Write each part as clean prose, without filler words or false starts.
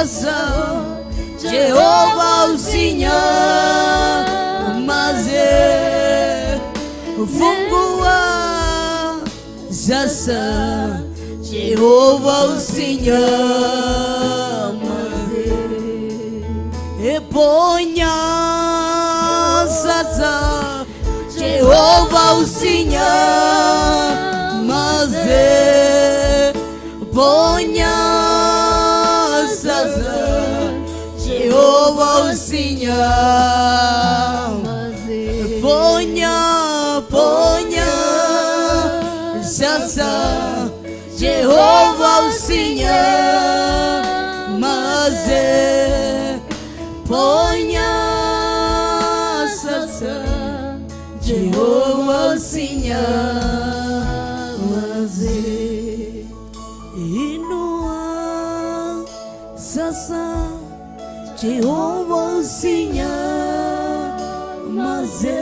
Sasa Jehova usinyamaze, fungua sasa Jehova usinyamaze, ponya sasa Jehova usinyamaze, ponya sasa Jehova usinyamaze, ponya, ponya sasa Jehova usinyamaze, ponya sasa Jehova usinyamaze, inua sasa Jehova usinyamaze,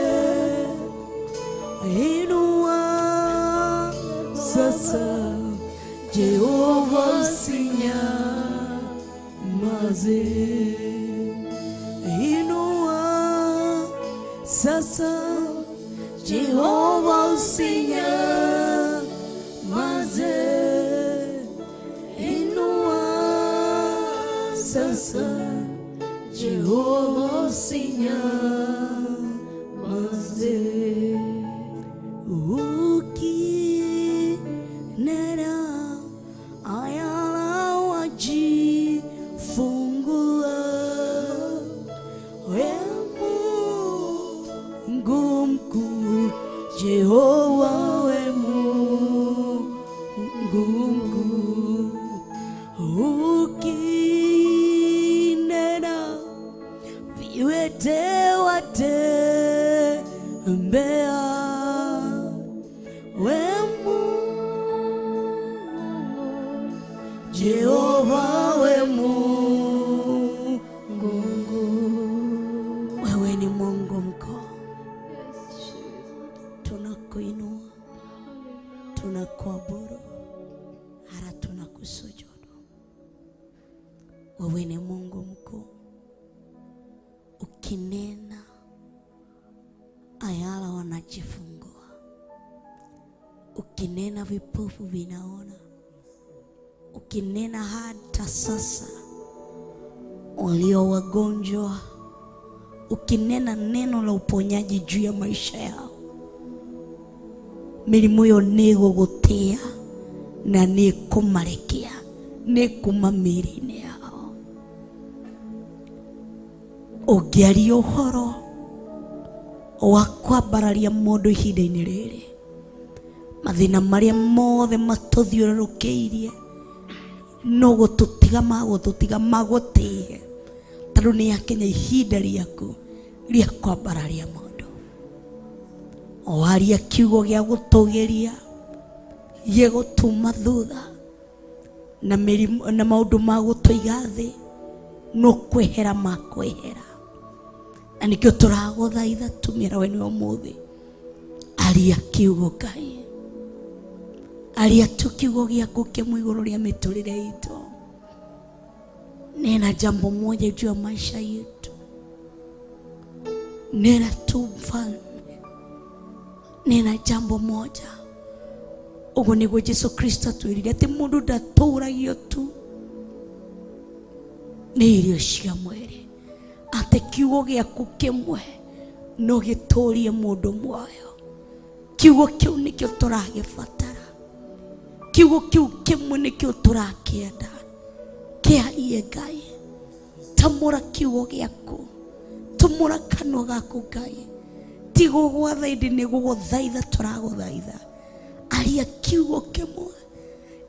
inua sasa Jehova usinyamaze, inua sasa Jehova usinyamaze, inua sasa Jehova usinyamaze, ukinena ayala wajifungua, we Mungu mkuu, Jehova we Mungu mkuu, ukinena viwete watembea, we Mungu, Jehova we Mungu, wewe ni Mungu mkuu, tunakuinua, tunakuabudu, hata tunakusujudu. Wewe ni Mungu mkuu, ukinena ayala wanajifungua, ukinena vipofu vinaona, ukinena hata sasa walio wagonjwa, ukinena neno la uponyaji juu ya maisha yao, mĩrimũ ĩyo nĩ ĩgũgũtĩa na nĩ ĩkũmarekia, nĩ kuma mĩĩrĩ-inĩ yao. Ũngĩaria ũhoro wa kwambararia mũndũ ihinda-inĩ rĩrĩ, mathĩna marĩa mothe matũthiũrũrũkĩirie no gũtũtiga magũtũtiga magũtĩe, tondũ nĩ yakinya ihinda rĩaku rĩa kwambararia mũndũ. Waria kiugo gĩa gũtũgĩria, gĩgũtuma thutha na mĩrimũ na maũndũ ma gũtũiga thĩ no kwehera makwehera, na nĩkĩo tũragũthaitha tumĩra we nĩ ũmũthĩ, aria kiugo Ngai, aria tu kiugo gĩaku kĩmwe igũrũ rĩa mĩtũrĩre itũ. Nena jambo moja juu ya maisha yetu, nena tu Mfalme, nena jambo moja. Ũguo nĩguo Jesu Kristo atwĩrire atĩ mũndũ ndatũragio tu nĩ irio cia mwĩrĩ, atĩ kiugo gĩaku kĩmwe no gĩtũrie mũndũ muoyo. Kiugo kĩu nĩkĩo tũragĩbatara, kiugo kĩu kĩmwe nĩkĩo tũrakĩenda. Kĩarie Ngai, tamũra kiugo gĩaku, tumũra kanua gaku Ngai, ti gũgwatha ĩndĩ nĩ gũgũthaitha tũragũthaitha. Aria kiugo kĩmwe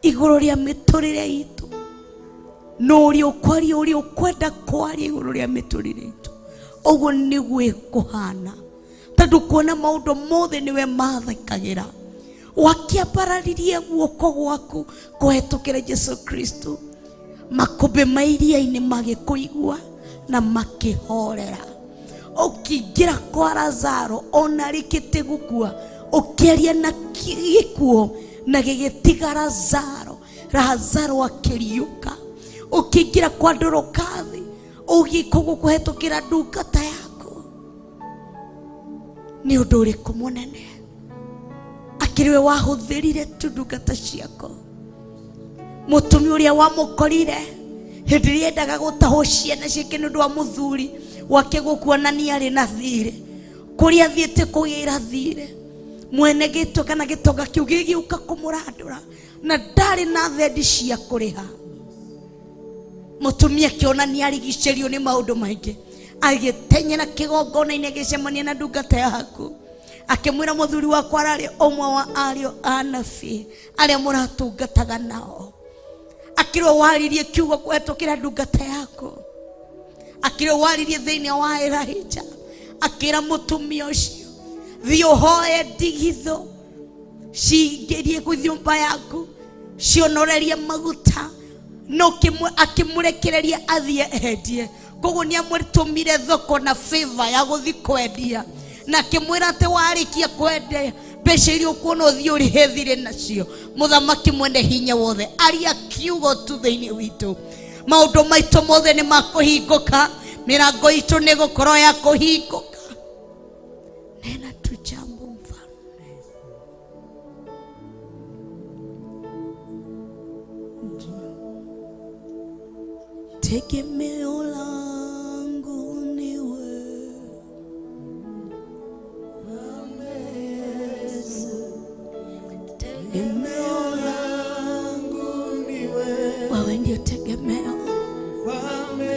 igũrũ rĩa mĩtũrĩre itũ, no ũrĩa ũkwaria ũrĩa ũkwenda kwaria igũrũ rĩa mĩtũrĩre itũ, ũguo nĩguo ĩkũhana, tondũ kuona maũndũ mothe nĩwe mathekagĩra. Wakĩambararirie guoko gwaku kũhetũkĩra Jesu Kristo, makũmbĩ ma iria-inĩ magĩkũigua na makĩhorera. Ũkĩingĩra kwa Lazaro ona rĩkĩte gũkua, ũkĩaria na gĩkuũ na gĩgĩtiga Lazaro, Lazaro akĩriũka. Ũkĩingĩra kwa Ndorokathi, ũgĩka ũguo kũhetũkĩra ndungata yaku. Nĩ ũndũ ũrĩkũ mũnene akĩrĩ we wahũthĩrire tu ndungata ciaku? Mũtumia ũrĩa wamũkorire hĩndĩ ĩrĩa endaga gũtahwo ciana ciake nĩ ũndũ wa mũthuri wake gũkuonania arĩ na thirĩ, kũrĩa athiĩte kũgĩra thirĩ, mwene gĩtwe kana gĩtonga kĩu gĩgĩũka kũmũrandũra na ndarĩ na thendi cia kũrĩha. Mũtumia akĩonania arigicĩrio nĩ maũndũ maingĩ, agĩtenyera kĩgongona-inĩ agĩcemania na ndungata yaku, akĩmwĩra mũthuri wakwa ararĩ ũmwe wa ariũ a anabii arĩa mũratungataga nao. Akĩrwo waririe kiugo kũhetũkĩra ndungata yaku, akĩrwo waririe thĩinĩ wa Elijah, akĩra mũtumia ũcio thiĩ ũhoe ndigithũ cingĩrie kũ nyũmba yaku cionorerie maguta, no akĩmũrekereria athiĩ endie. Koguo nĩ amũtũmire thoko na favor ya gũthiĩ kwendia, na akĩmwĩra atĩ warĩkia kwendia mbeca iria ũkuona ũthiĩ ũrĩhe thirĩ nacio. Mũthamaki mwene hinya wothe, aria kiugo tu thĩinĩ witũ, maũndũ maitũ mothe nĩ makũhingũka, mĩrango itũ nĩ gũkorwo ya kũhingũka. Nena tu jambo mfalme. Tegemeo langu ni wewe, Tegemeo langu ni wewe, wewe ndio tegemeo, Mfalme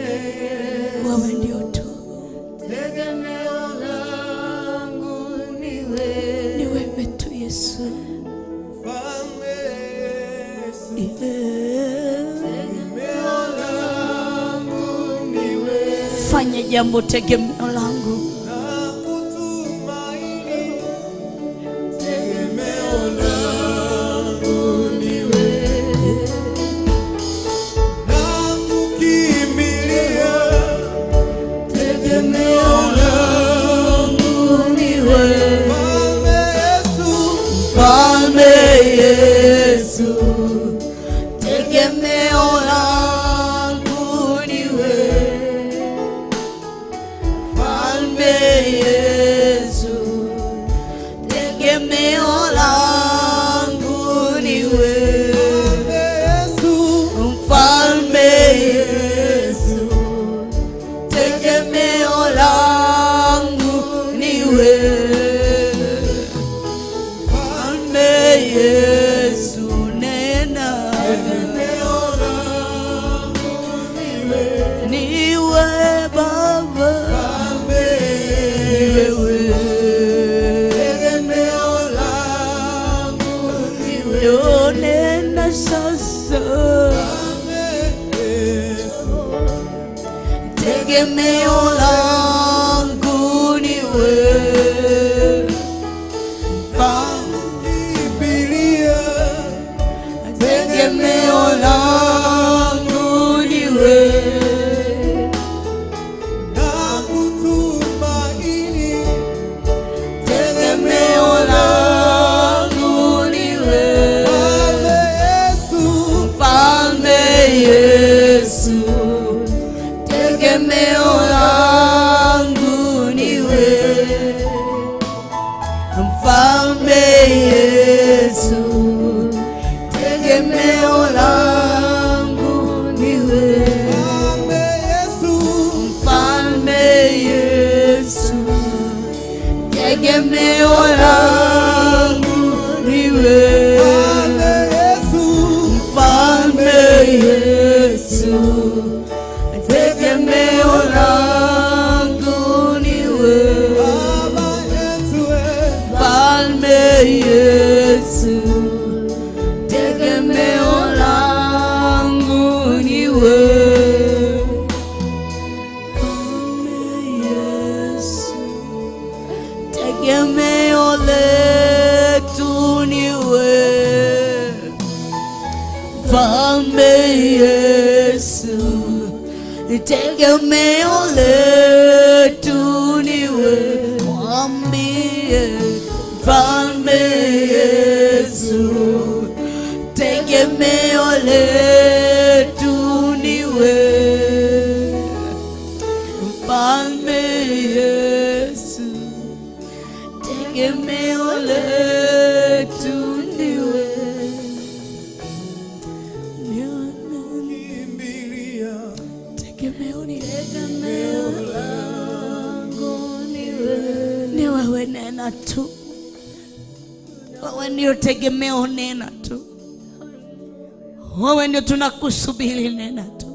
wewe ndio tu, Tegemeo langu ni wewe, ni wewe tu Yesu. Mfalme Yesu. Yeah. Tegemeo langu ni wewe, Fanya jambo tegemeo langu, nakutumaini. Tegemeo langu ni wewe, nakukimbilia. Tegemeo langu ni wewe, Mfalme Yesu, Mfalme Yesu, tegemeo langu ni wewe, Mfalme Yesu, tegemeo langu ni wewe, Yesu, Mfalme Yesu, tegemeo langu ni wewe, Mfalme Yesu, nena tegemeo langu ni wewe, niwe Baba, Mfalme ni wewe, Tegemeo langu ni wewe, Yo nena sasa, Mfalme Yesu, tegemeo langu ni wewe, nakukimbilia. Tegemeo langu ni wewe, Nakutumaini. Tegemeo langu ni wewe, Mfalme Yesu, Mfalme Yesu, tegemeo langu ni wewe, Mfalme Yesu, tegemeo langu ni wewe, Mfalme Yesu, Mfalme Yesu, tegemeo langu ni wewe, Mfalme Yesu, Mfalme Yesu, tegemeo langu ni wewe, Baba Yesu, Mfalme Yesu, tegemeo langu ni wewe, Mfalme Yesu, tegemeo letu ni wewe, Mfalme Yesu, tegemeo letu ni wewe, mwambie Mfalme Yesu, tegemeo letu ni langu ni wewe, nena tu. Wewe ndio tegemeo, nena tu. Wewe ndio tunakusubiri, nena tu.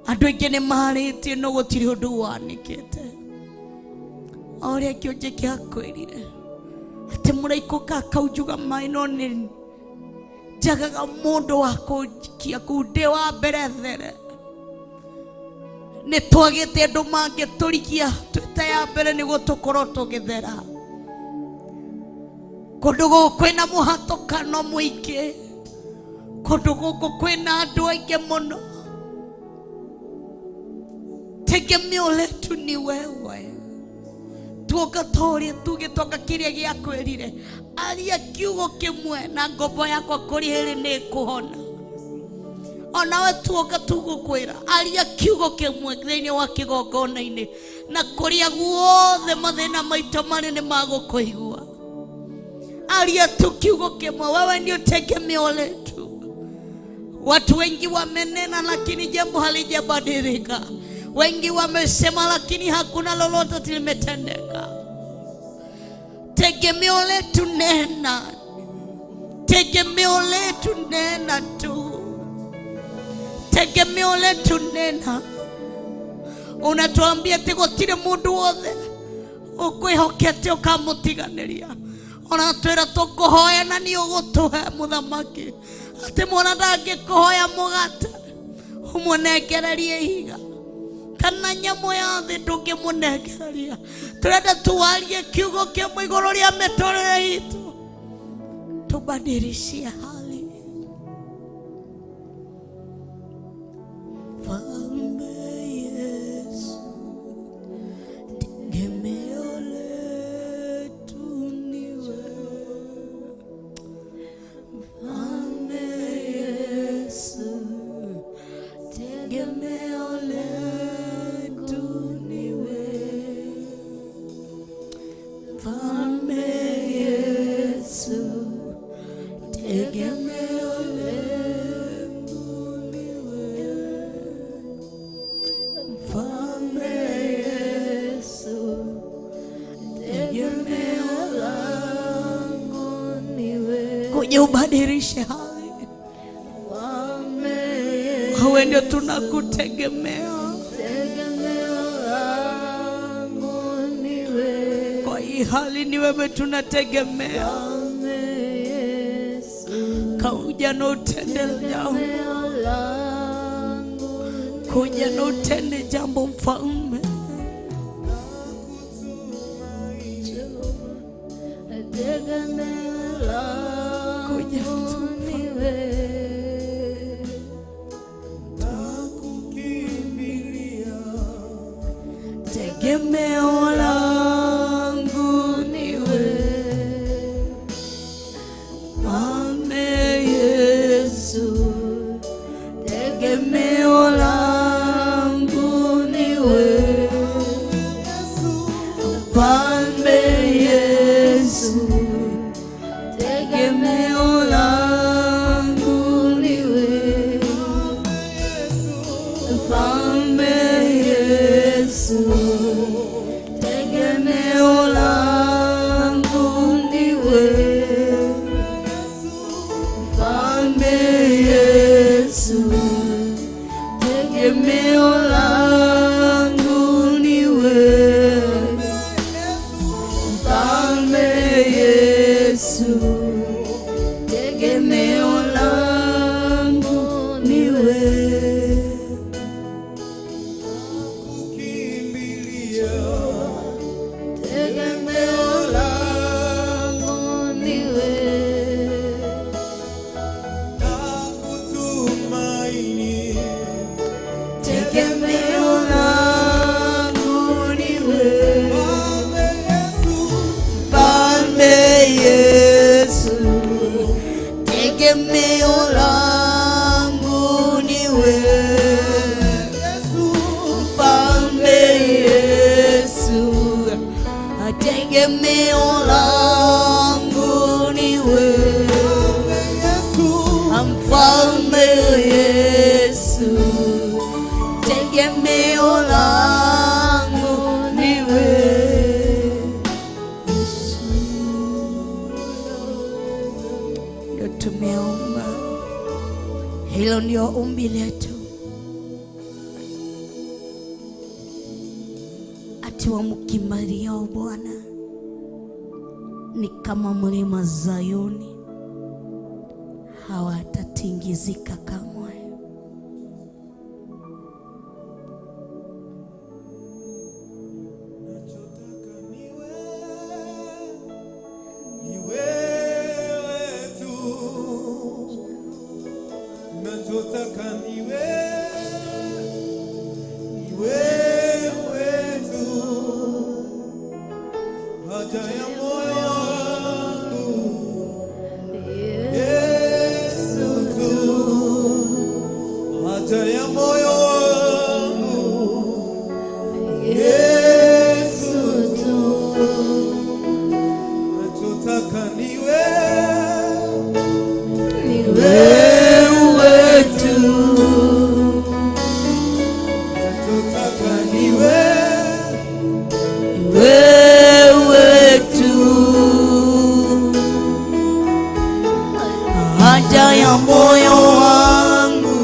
Andũ aingĩ nĩ marĩtie no gũtirĩ ũndũ wanĩkĩte. O ũrĩa kĩonje gĩakwĩrire atĩ mũraikũka akaunjuga maĩ, no nĩ njagaga mũndũ wa kũnjikia kũu ndĩ wa mbere there. Nĩ twagĩte andũ mangĩtũrigia twĩta ya mbere nĩguo tũkorwo tũgĩthera. Kũndũ gũkũ kwĩna mũhatũkano mũingĩ, kũndũ gũkũ kwĩna andũ aingĩ mũno. Tegemeo letu ni wewe. Tuoka ta ũrĩa tuge toka kĩrĩa gĩakwĩrire, aria kiugo kĩmwe na ngombo yakwa kũrĩ hĩrĩ nĩ ĩkũhona. Onawe tuoka tugũkwĩra aria kiugo kĩmwe thĩinĩ wa kĩgongona-inĩ, na kũrĩa guothe mathĩna maitũ marĩ nĩ magũkũigua. Aria tu kiugo kĩmwe, wewe ndio tegemeo letu. Watu wengi wamenena lakini jambo halijabadilika. Wengi wamesema lakini hakuna lolote limetendeka. Tegemeo letu nena, tegemeo letu nena tu, tegemeo letu nena. Unatuambia ati gũtirĩ mũndũ wothe ũkwĩhokete ũkamũtiganĩria. Ũratwĩra tũkũhoya na nĩ ũgũtũhe mũthamaki, atĩ mwana ndangĩkũhoya mũgate ũmũnengererie ihiga, kana nyamũ ya thĩ ndũngĩmũnengereria. Tũrenda tuwarie kiugo kĩmwe igũrũ rĩa mĩtũrĩre itũ, tũbadilishie hali. Mfalme Yesu, tegemeo letu ni wewe. Mfalme Yesu, tegemeo letu ni wewe. Mfalme Yesu, tegemeo letu ni wewe. Mfalme Yesu, tegemeo langu ni wewe. Kuja ubadilishe hali. Wewe ndio tunakutegemea. Kwa hii hali ni wewe tunategemea. Kuja na utende jambo, kuja na utende jambo mfalme. Kuja tu. Nakukimbilia, Tegemeo langu ni wewe, Mfalme Yesu, tegemeo langu ni wewe, Mfalme Yesu, tegemeo langu ni wewe, Mfalme Yesu, tegemeo langu ni wewe, Mfalme Yesu, tegemeo langu ni wewe, Mfalme Yesu, tegemeo langu ni wewe. Kukimbilia, Tegemeo langu ni wewe, nakutumaini, tegemeo langu ni wewe, Mfalme Yesu, Mfalme Yesu, tegemeo langu ni wewe, Yesu, Mfalme Yesu, tegemeo langu ni wewe, Yesu, Mfalme Yesu. Ndio ombi letu, ati wamkimbiliao Bwana ni kama mlima Zayuni, hawatatingizika kamwe. Nachotaka ni wewe, ni wewe tu. Nachotaka ni wewe, ni wewe tu. Haja ya moyo wangu, Yesu tu. Haja ya moyo wangu, Yesu tu. Nachotaka ni wewe, Ni wewe tu. Nachotaka ni wewe, Wewe tu. Haja ya moyo wangu,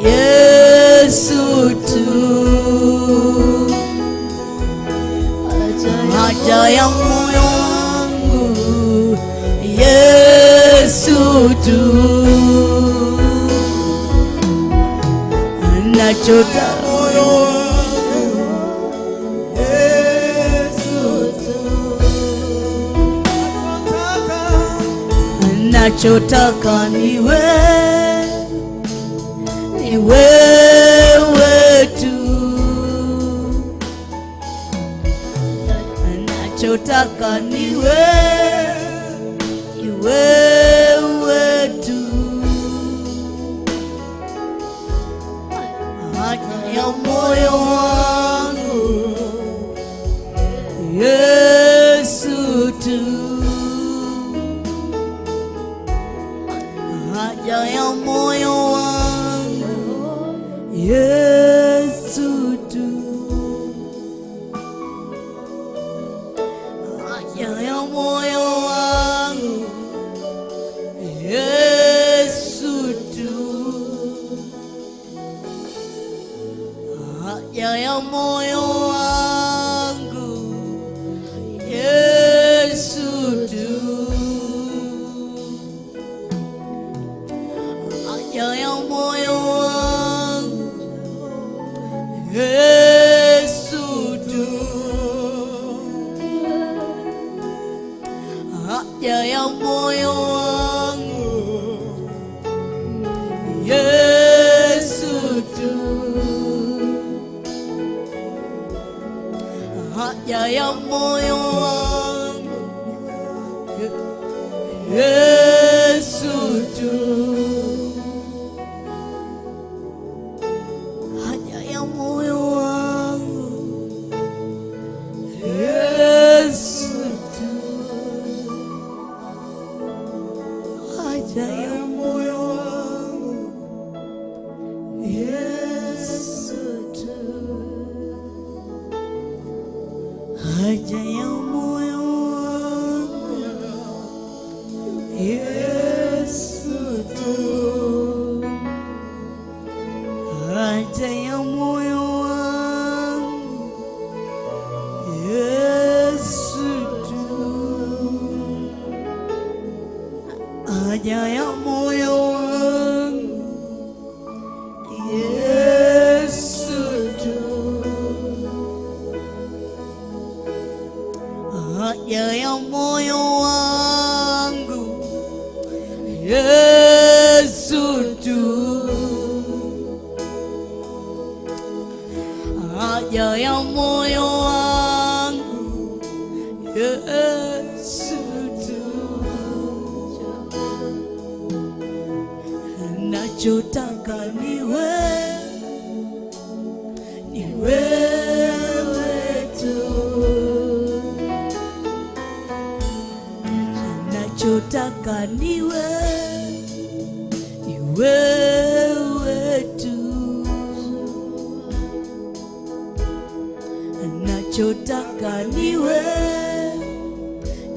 Yesu tu. Haja ya moyo wangu, Yesu tu. Nachota moyo wangu, Yesu tu. Nachotaka Nachotaka ni wewe, ni wewe tu. Nachotaka ni wewe, ni wewe tu. Haja ya moyo wangu, Yesu tu. Haja ya moyo wangu, Yesu tu. Haja ya moyo wangu, Yesu tu. Haja ya moyo wangu, Yesu tu. Haja ya moyo wangu, Yesu tu. Haja ya moyo wangu, Yesu tu. Haja ya moyo wangu, Yesu tu. Haja ya moyo wangu, Yesu tu. Haja ya moyo wangu, Yesu tu. Haja ya moyo wangu, Yesu tu. Haja ya moyo wangu, Yesu tu. Haja ya moyo wangu, Yesu tu. Haja ya moyo wangu, Yesu tu. Haja ya moyo wangu, Yesu tu. Nachotaka ni wewe, ni wewe tu. Nachotaka ni wewe, ni wewe tu. Nachotaka ni wewe,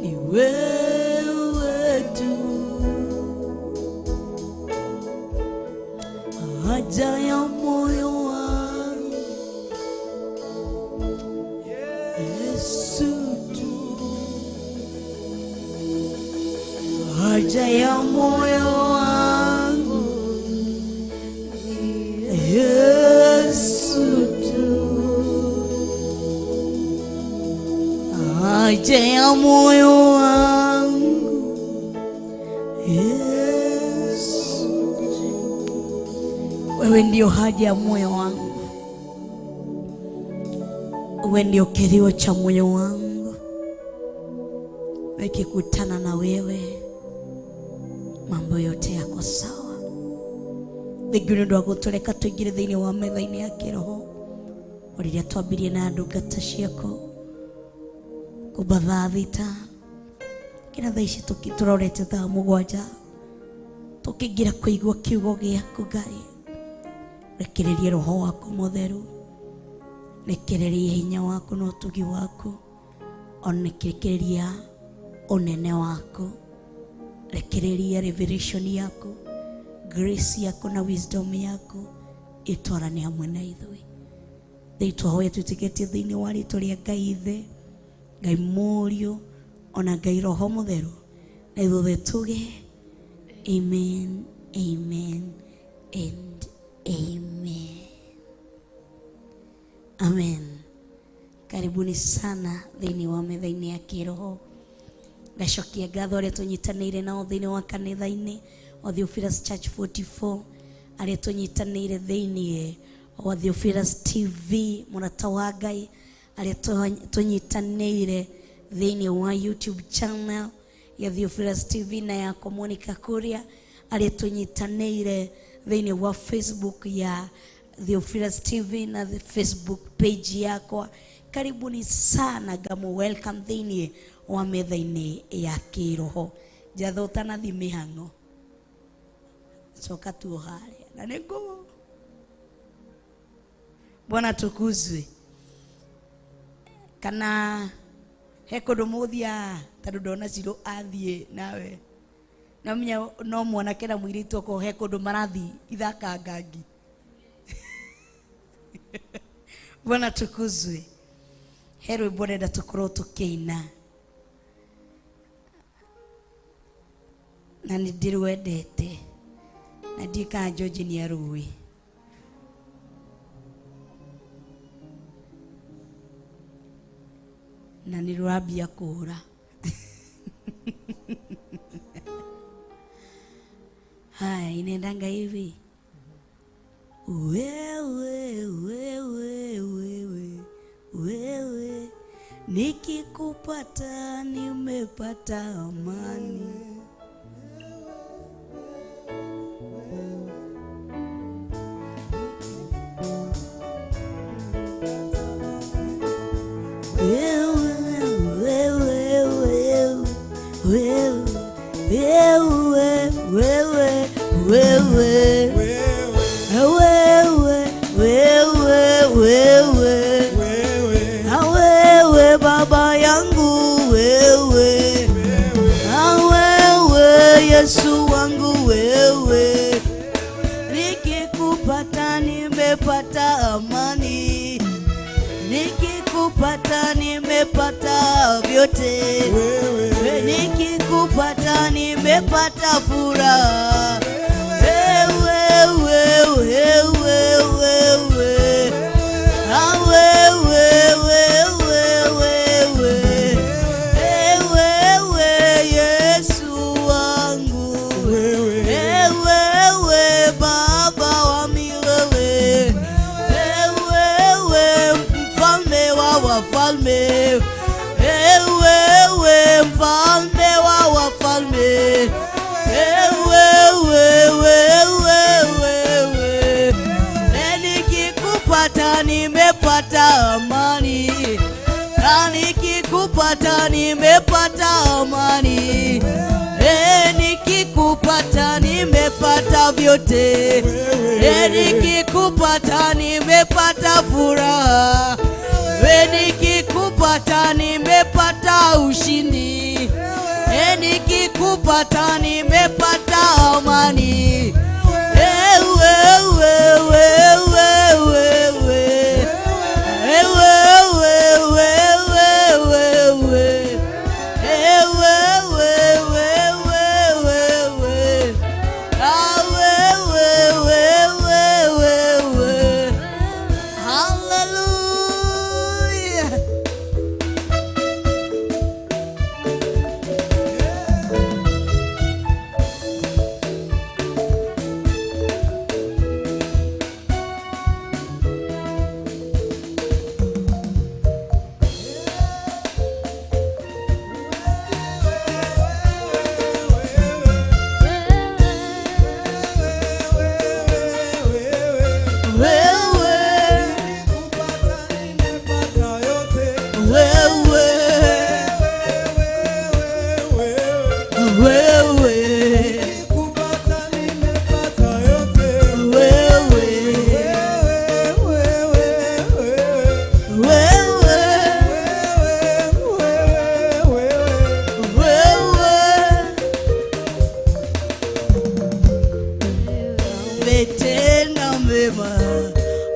ni wewe tu. Haja ya moyo wangu Yesu tu, haja ya moyo wangu Yesu tu, haja ya moyo wangu Yesu tu. Wewe ndio haja ya moyo wangu, wewe ndio kilio cha moyo wangu. Nikikutana na wewe mambo yote yako sawa. Thengiũ nĩ ũndũ wa gũtũreka tũingĩre thĩinĩ wa metha-inĩ ya kĩroho o rĩrĩa twambirie na ndungata ciaku kumba thaa 6 nginya thaa ici tũrorete thaa 7 tũkĩingĩra kũigua kiugo gĩaku. Ngai, rekererie roho waku mũtheru, rekererie hinya waku na ũtugi waku, ona rekereria ũnene waku, rekereria revelation yaku, grace yaku na wisdom yaku itwarane hamwe na ithuĩ. Thĩi twahoya twĩtĩkĩtie thĩinĩ wa rĩtwa rĩa Ngai Ithe, Ngai Mũriũ, ona Ngai Roho Mũtheru, na ithuothe tuge amen, amen and amen. Amen. Karibuni sana thĩinĩ wa metha-inĩ ya kĩroho. Ngacokia ngatho arĩa tũnyitanĩire nao thĩinĩ wa kanitha-inĩ wa Theophilus Church 44, arĩa tũnyitanĩire thĩinĩ wa Theophilus TV mũrata wa Ngai, arĩa tũnyitanĩire thĩinĩ wa YouTube channel ya Theophilus TV na ya Monica Kuria, arĩa tũnyitanĩire thĩinĩ wa Facebook ya Theophilus TV na the Facebook page yakwa. Karibuni sana, ngamu welcome thĩinĩ wa metha-inĩ ya kĩroho. Njatha ũtanathi mĩhang'o, coka tu harĩa na nĩngũ. Bwana tukuzwe. Kana he kũndũ mũgũthiaga tondũ ndona Ciro athiĩ nawe na menya no mwanake na mũirĩtu okorwo he kũndũ marathiĩ ithaka ngangi. Bwana tukuzwe. He rwĩmbo ndĩrenda tũkorwo tũkĩina na nĩ ndĩrwendete na ndiũĩ kana George nĩ arũĩ. Na nĩ rũrambia kũra. Haya, inaendanga hivi. Wewe, wewe, wewe, wewe, nikikupata nimepata amani. Wewe, wewe, wewe, wewe, wewe, wewe, wewe, wewe, wewe, wewe, Wewe, na wewe baba yangu wewe, na wewe Yesu wangu wewe, nikikupata nimepata amani, nikikupata nimepata vyote, wewe, nikikupata nimepata furaha. Wewe, wewe, wewe, wewe, ah, wewe, wewe, wewe, wewe, Yesu wangu, wewe Baba wa milele, wewe mfalme wa wafalme, wewe mfalme wa wafalme, wewe, wewe, wewe, nikikupata nimepata amani, na nikikupata nimepata amani, nikikupata nimepata vyote, nikikupata nimepata furaha, nikikupata nimepata ushindi, nikikupata nimepata amani. Wewe, wewe.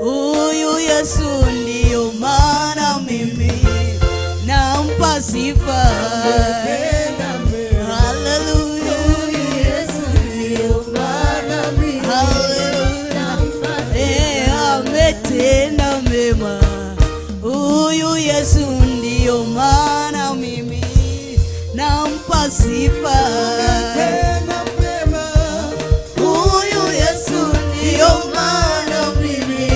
Huyu Yesu ndiyo maana mimi nampa sifa. Ametenda mema. Haleluya. Huyu Yesu ndiyo Maana mimi Haleluya. Eh, ametenda mema. Huyu Yesu ndiyo maana mimi nampa sifa. Ametenda mema. Huyu Yesu ndiyo maana mimi,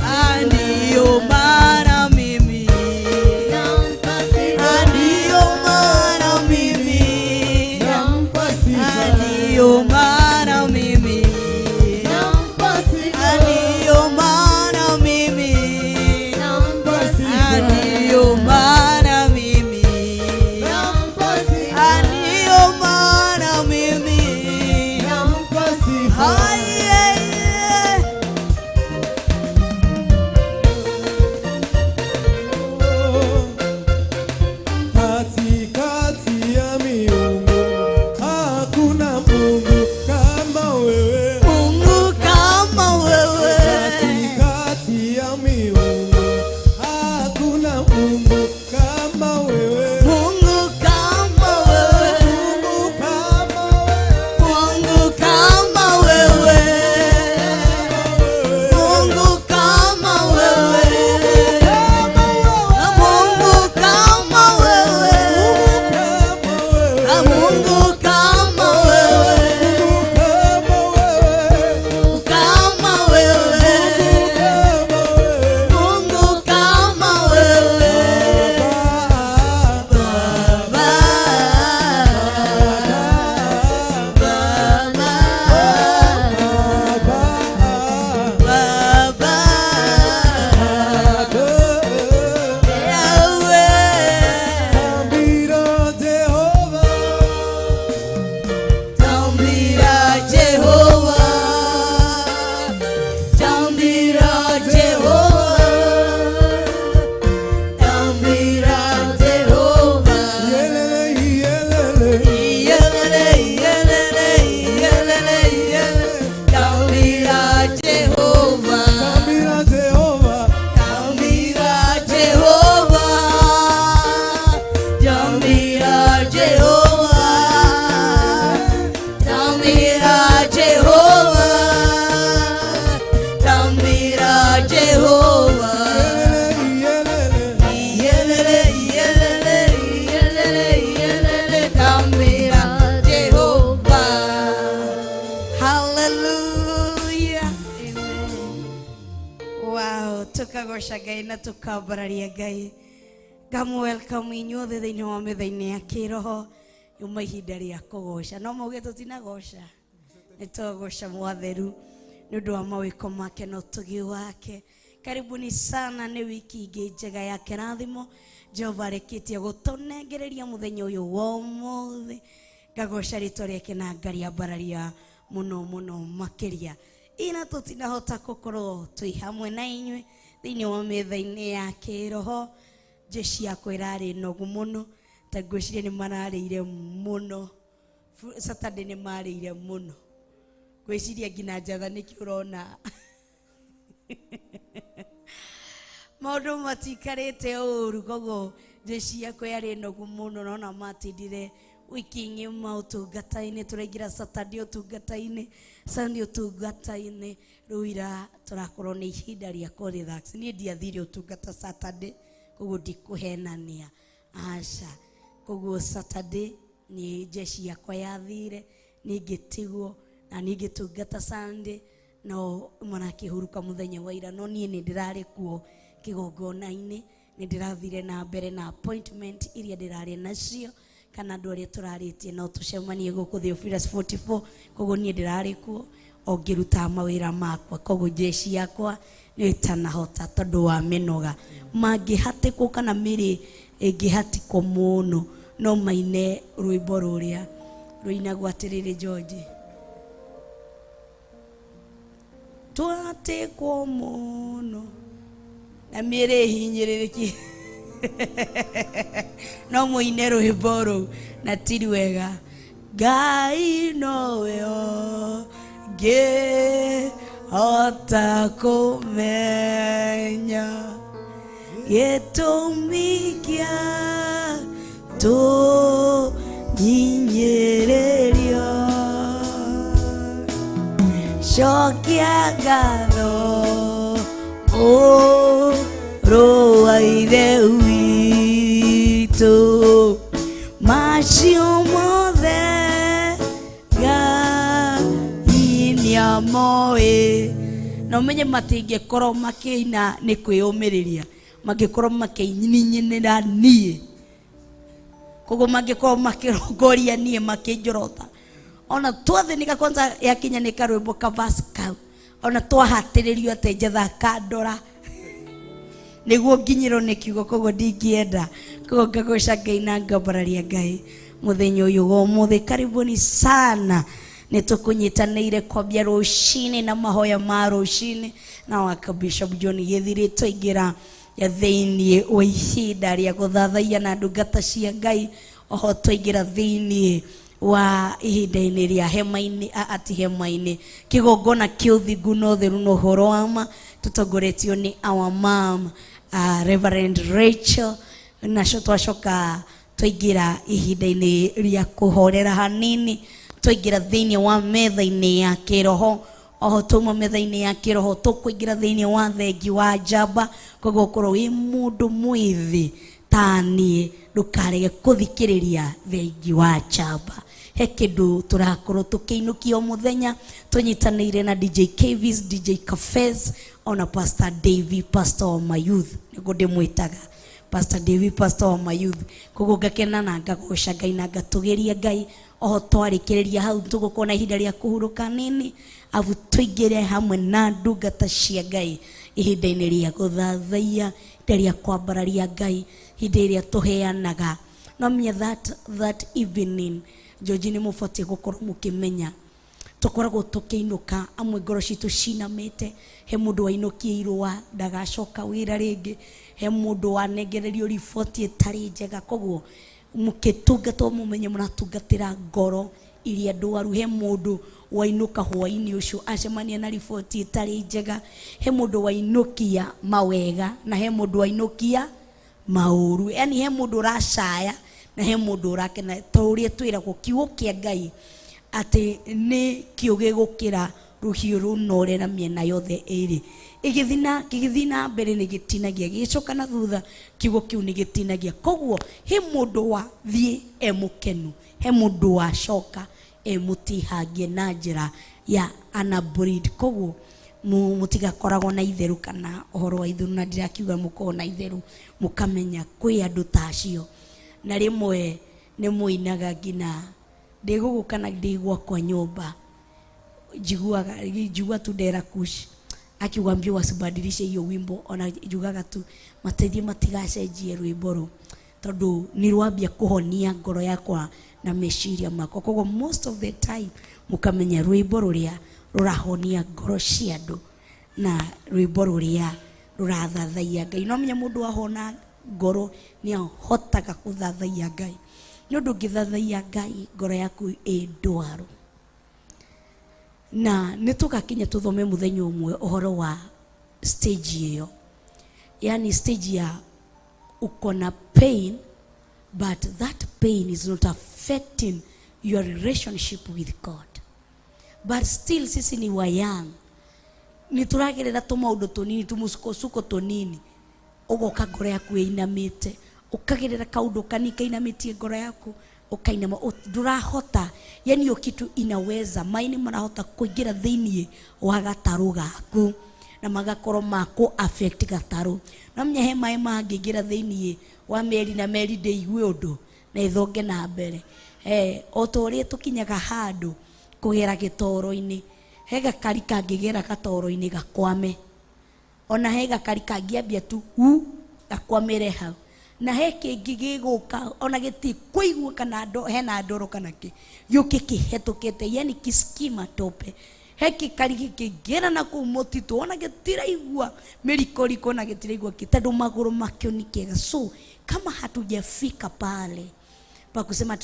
Ah, ndiyo maana mimi, Ah, ndiyo maana mimi, Nampa Ah, sifa. ndiyo maana mimi, Nampa sifa. Ah, ndiyo maana mimi, Nampa Ah, sifa. ndiyo maana mimi, Nampa sifa. Ah, ndiyo maana mimi. Nampa sifa. Ai, ai, ai. Katikati ya miungu hakuna Mungu kama wewe. Mungu kama wewe. Katikati ya miungu hakuna Mungu kama wewe. Mungu kama wewe. Mungu kama wewe. Mungu kama wewe. Mungu kama wewe. Mungu kama wewe. Mungu kama wewe. Kama wewe. Mungu kama wewe. Baba. Baba. Baba. Yahweh. Tambira Jehova, Tambira Jehova, Tambira Jehova. Yelele, yelele, yelele, yelele. Tambira Jehova, Tambira Jehova, Tambira Jehova, Tambira Jehova, Tambira Jehova. Yelele, yelele, yelele, yelele, Tambira Jehova. Hallelujah. Wow, tukagoca Ngai na tukambararia Ngai. Ngamu welcome inyuothe thĩinĩ wa mĩtha-inĩ ya kĩroho yuma ihinda rĩa kũgoca no mauge tũtinagoca nĩ twagoca mwatheru nĩ ũndũ wa mawĩko make na ũtugi wake. Karibuni sana, nĩ wiki ingĩ njega ya kĩrathimo Jehova arekĩtie gũtũnengereria mũthenya ũyũ wa ũmũthĩ. Ngagoca rĩtwa rĩake na ngariambararia mũno mũno makĩria. Ina tũtinahota gũkorwo twĩ hamwe na inyuĩ thĩinĩ wa metha-inĩ ya kĩroho. Jeshi yakwa ĩrarĩ nogu mũno, ta ngwĩciria nĩ mararĩire mũno. Saturday nĩ marĩire mũno, ngwĩciria nginya njatha nĩkĩo ũrona maũndũ matikarĩte ũru. Koguo jeshi yakwa yarĩ nogu mũno, nona matindire wiki ng'ima ũtungata-inĩ. Tũraingĩra Saturday ũtungata-inĩ, Sunday ũtungata-inĩ, rĩu ira tũrakorwo nĩ ihinda rĩa kũ relax. Niĩ ndiathire ũtungata Saturday, koguo ndikũhenania, aca. Koguo Saturday nĩ jeshi yakwa yathire, niĩ ngĩtigwo na niĩ ngĩtungata Sunday, no marakĩhurũka mũthenya wa ira. No niĩ nĩ ndĩrarĩ kuo kĩgongona-inĩ, nĩ ndĩrathire na mbere na appointment iria ndĩrarĩ nacio kana andũ arĩa tũrarĩtie no tũcemanie gũkũ Theophilus 44. Koguo niĩ ndĩrarĩ kuo o ngĩrutaga mawĩra makwa. Koguo jeshi yakwa nĩ ĩtanahota tondũ wa mĩnoga, mangĩhatĩkwo kana mĩrĩ ĩngĩhatĩkwo mũno no maine rwĩmbo rũrĩa rũinagwo atĩrĩrĩ, George, twatĩkwo mũno na mĩrĩ ĩhinyĩrĩrĩki, no mũine rwĩmbo rũu na ti rwega. Ngai nowe ngĩ Ndingĩhota kũmenya gĩtũmi kĩa tũnyinyĩrĩrio. Cokia ngatho mũrũ wa Ithe witũ, macio mothe Ngai nĩamoĩ. Na ũmenye matingĩkorwo makĩina nĩ kwĩyũmĩrĩria, mangĩkorwo makĩnyinyinĩra niĩ, koguo mangĩkorwo makĩrongoria niĩ makĩnjorota. Ona twathĩnĩka kwanza yakinya nĩ karwĩmbo ka verse kau, ona twahatĩrĩrio atĩ njetha kandora nĩguo nginyĩrwo nĩ kiugo, koguo ndingĩenda. Koguo ngagoca Ngai na ngambararia Ngai mũthenya ũyũ wa ũmũthĩ. Karibuni sana, nĩ tũkũnyitanĩire kwambia rũcinĩ na mahoya ma rũcinĩ na waka Bishop John Gĩthirĩ. Twaingĩra thĩinĩ wa ihinda rĩa gũthathaiya na ndungata cia Ngai, oho twaingĩra thĩinĩ wa ihinda-inĩ rĩa hema-inĩ, ati hema-inĩ, kĩgongona kĩa ũthingu na ũtheru na ũhoro wa ma, tũtongoretio nĩ our mom, Reverend Rachel. Nacio twacoka twaingĩra ihinda-inĩ rĩa kũhorera hanini, twaingĩra thĩinĩ wa metha-inĩ ya kĩroho. Oho twauma metha-inĩ ya kĩroho tũkũingĩra thĩinĩ wa thengi wa njamba. Koguo ũkorwo wĩ mũndũ mwĩthĩ ta niĩ, ndũkarege kũthikĩrĩria thengi wa njamba. He kĩndũ tũrakorwo tũkĩinũkia o mũthenya, tũnyitanĩire na DJ Kvis, DJ Cafes, ona Pastor Davy, Pastor wa mayouth, nĩguo ndĩmwĩtaga Pastor Davy, Pastor wa mayouth. Koguo ngakena na ngagoca Ngai na ngatũgĩria Ngai. Oho twarĩkĩrĩria hau tũgũkorwo na ihinda rĩa kũhurũka nini, abu tũingĩre hamwe na ndungata cia Ngai ihinda-inĩ rĩa gũthathaiya, ihinda rĩa kwambararia Ngai, hĩndĩ ĩrĩa tũheanaga. No menye that evening, George, nĩ mũbatiĩ gũkorwo mũkĩmenya tũkoragwo tũkĩinũka amwe ngoro citũ cinamĩte. He mũndũ wainũkia irũa ndagacoka wĩra rĩngĩ, he mũndũ wanengererio riboti ĩtarĩ njega. Koguo mũkĩtungatwo mũmenye mũratungatĩra ngoro iria ndwaru. He mũndũ wainũka hwainĩ ũcio acemania na riboti ĩtarĩ njega, he mũndũ wainũkia mawega na he mũndũ wainũkia maũru, yani he mũndũ ũracaya na he mũndũ ũrakena. Ta ũrĩa twĩragwo kiugo kĩa Ngai atĩ nĩ kĩũgĩ gũkĩra rũhiũ rũnore na mĩena yothe ĩrĩ, gĩgĩthiĩ na mbere nĩ gĩtinagia, gĩgĩcoka na thutha kiugo kĩu nĩ gĩtinagia. Koguo he mũndũ wathiĩ e mũkenu, he mũndũ wacoka e mũtihangie na njĩra ya anabreed. Koguo mũtigakoragwo na itherũ kana ũhoro wa itherũ, na ndirakiuga mũkorwo na itherũ, mũkamenya kwĩ andũ ta acio. Na rĩmwe nĩ mũinaga nginya ndĩ gũkũ kana ndĩ gwakwa nyũmba, njiguaga njigua tu ndera kush akiwambia wasibadilishe hiyo wimbo, ona njugaga tu mateithie matigacenjie rwĩmbo rũ, tondũ nĩ rwambia kũhonia ngoro yakwa na meciria makwa. Koguo most of the time mũkamenya rwĩmbo rũrĩa rũrahonia ngoro cia andũ na rwĩmbo rũrĩa rũrathathaiya Ngai. No menya mũndũ ahona ngoro nĩ ahotaga kũthathaiya Ngai, nĩ ũndũ ũngĩthathaiya Ngai ngoro yaku ĩ ndwaru. Na nĩ tũgakinya tũthome mũthenya ũmwe ũhoro wa stage ĩyo, yani stage ya uko na pain but that pain is not affecting your relationship with God, but still sisi ni wa young, nĩ tũragerera tũmaũndũ tũnini, tũmũsukosuko tũnini, ũgoka ngoro yaku ĩinamĩte, ũkagerera kaũndũ kanini kainamĩtie ngoro yaku ũkainama, ndũrahota, yani hiyo kitu inaweza, maĩ nĩ marahota kũingĩra thĩiniĩ wa gatarũ gaku na magakorwo ma kũ affect gatarũ. No menya he maĩ mangĩingĩra thĩiniĩ wa meri na meri ndĩigue ũndũ na ĩthonge na mbere. O ta ũrĩa tũkinyaga handũ kũgera gĩtoro-inĩ, he gakari kangĩgera gatoro-inĩ gakwame, ona he gakari kangĩambia tu u gakwamĩre hau, na he kĩngĩ gĩgũka ona gĩtikũigua kana hena ndoro kana kĩ, gĩũke kĩhetũkĩte, yani kisikima tope. He gĩkari gĩkĩingĩra na kũu mũtitũ ona gĩtiraigua mĩrikoriko ona gĩtiraigua kĩ, tondũ magũrũ makĩo nĩ kĩega. So kama hatujafika pale pa kusema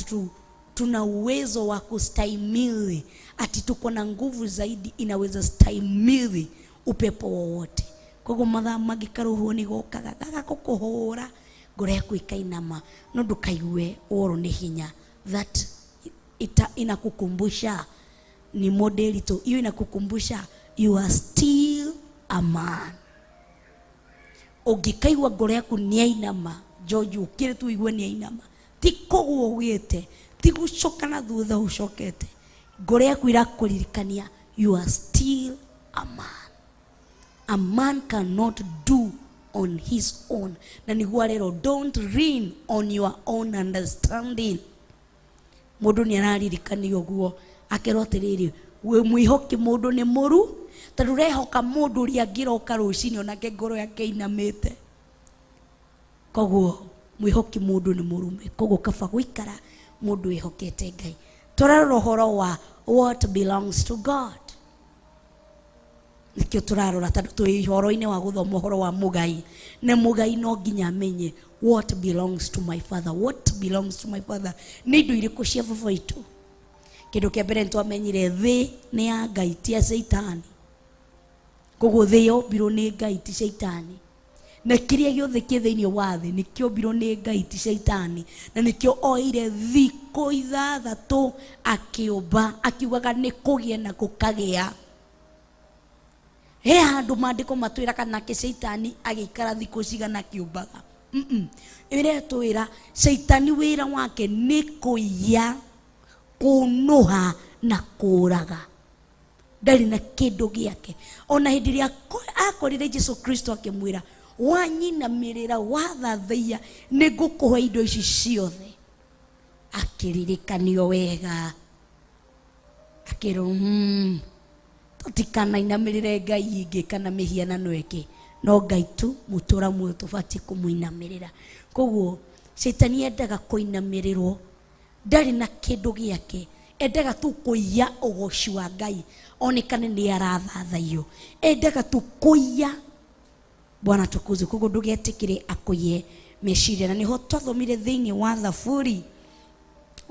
Tuna uwezo wa kustahimili, ati tuko na nguvu zaidi inaweza stahimili upepo wowote. Koguo mathaa mangĩ karũhuho nĩ gokaga gagakũkũhũra ngoro yaku ikainama, no ndũkaigue worwo nĩ hinya. That inakukumbusha ni modeli tu hiyo, inakukumbusha you are still a man. Ũngĩkaigua ngoro yaku nĩ yainama, George, ũkĩre tu ũigue nĩ yainama, ti kũgũa ũgĩte, ti gũcoka na thutha ũcokete, ngoro yaku irakũririkania you are still a man. A man cannot do on his own. Na nĩguo arerwo don't lean on your own understanding. Mũndũ nĩ araririkanio ũguo akerwo atĩrĩrĩ, wĩ mwĩhoki mũndũ nĩ mũru, tondũ ũrehoka mũndũ ũrĩa angĩroka rũcinĩ onake ngoro yake inamĩte. Koguo mwĩhoki mũndũ nĩ mũrume, koguo kaba gũikara mũndũ wĩhokete Ngai. Tũrarora ũhoro wa what belongs to God, nĩkĩo tũrarora, tondũ twĩ ũhoro-inĩ wa gũthoma ũhoro wa mũgai, na mũgai no nginya amenye what belongs to my father. What belongs to my father nĩ indo irĩkũ cia baba witũ. Kĩndũ kĩa mbere nĩtwamenyire thĩ nĩ ya Ngai ti ya Caitani. Koguo thĩ yombirwo nĩ Ngai ti Caitani, na kĩrĩa gĩothe kĩ thĩinĩ wa thĩ nĩkĩombirwo nĩ Ngai ti Caitani, na nĩkĩo oire thikũ ithathatũ akĩũmba, akiugaga nĩ kũgĩe na gũkagĩa. He handũ maandĩko matwĩraga nake Caitani agĩikara thikũ cigana akĩũmbaga. Ĩrĩa twĩra Caitani wĩra wake nĩ kũiya, kũnũha na kũũraga, ndarĩ na kĩndũ gĩake. Ona hĩndĩ ĩrĩa akorire Jesu Kristo akĩmwĩra wanyinamĩrĩra wathathaiya nĩ ngũkũhe indo ici ciothe, akĩririkanio wega, akĩrwo tũtikanainamĩrĩre Ngai ingĩ kana mĩhianano ĩngĩ, no Ngai tu mũtũra muoyo tũbatiĩ kũmũinamĩrĩra. Koguo Caitani endaga kũinamĩrĩrwo, ndarĩ na kĩndũ gĩake, endaga tu kũiya ũgoci wa Ngai onekane nĩ arathathaiyo, endaga tu kũiya. Bwana tukuzwe. Koguo ndũgetĩkĩre akũiye meciria, na nĩho twathomire thĩinĩ wa Thaburi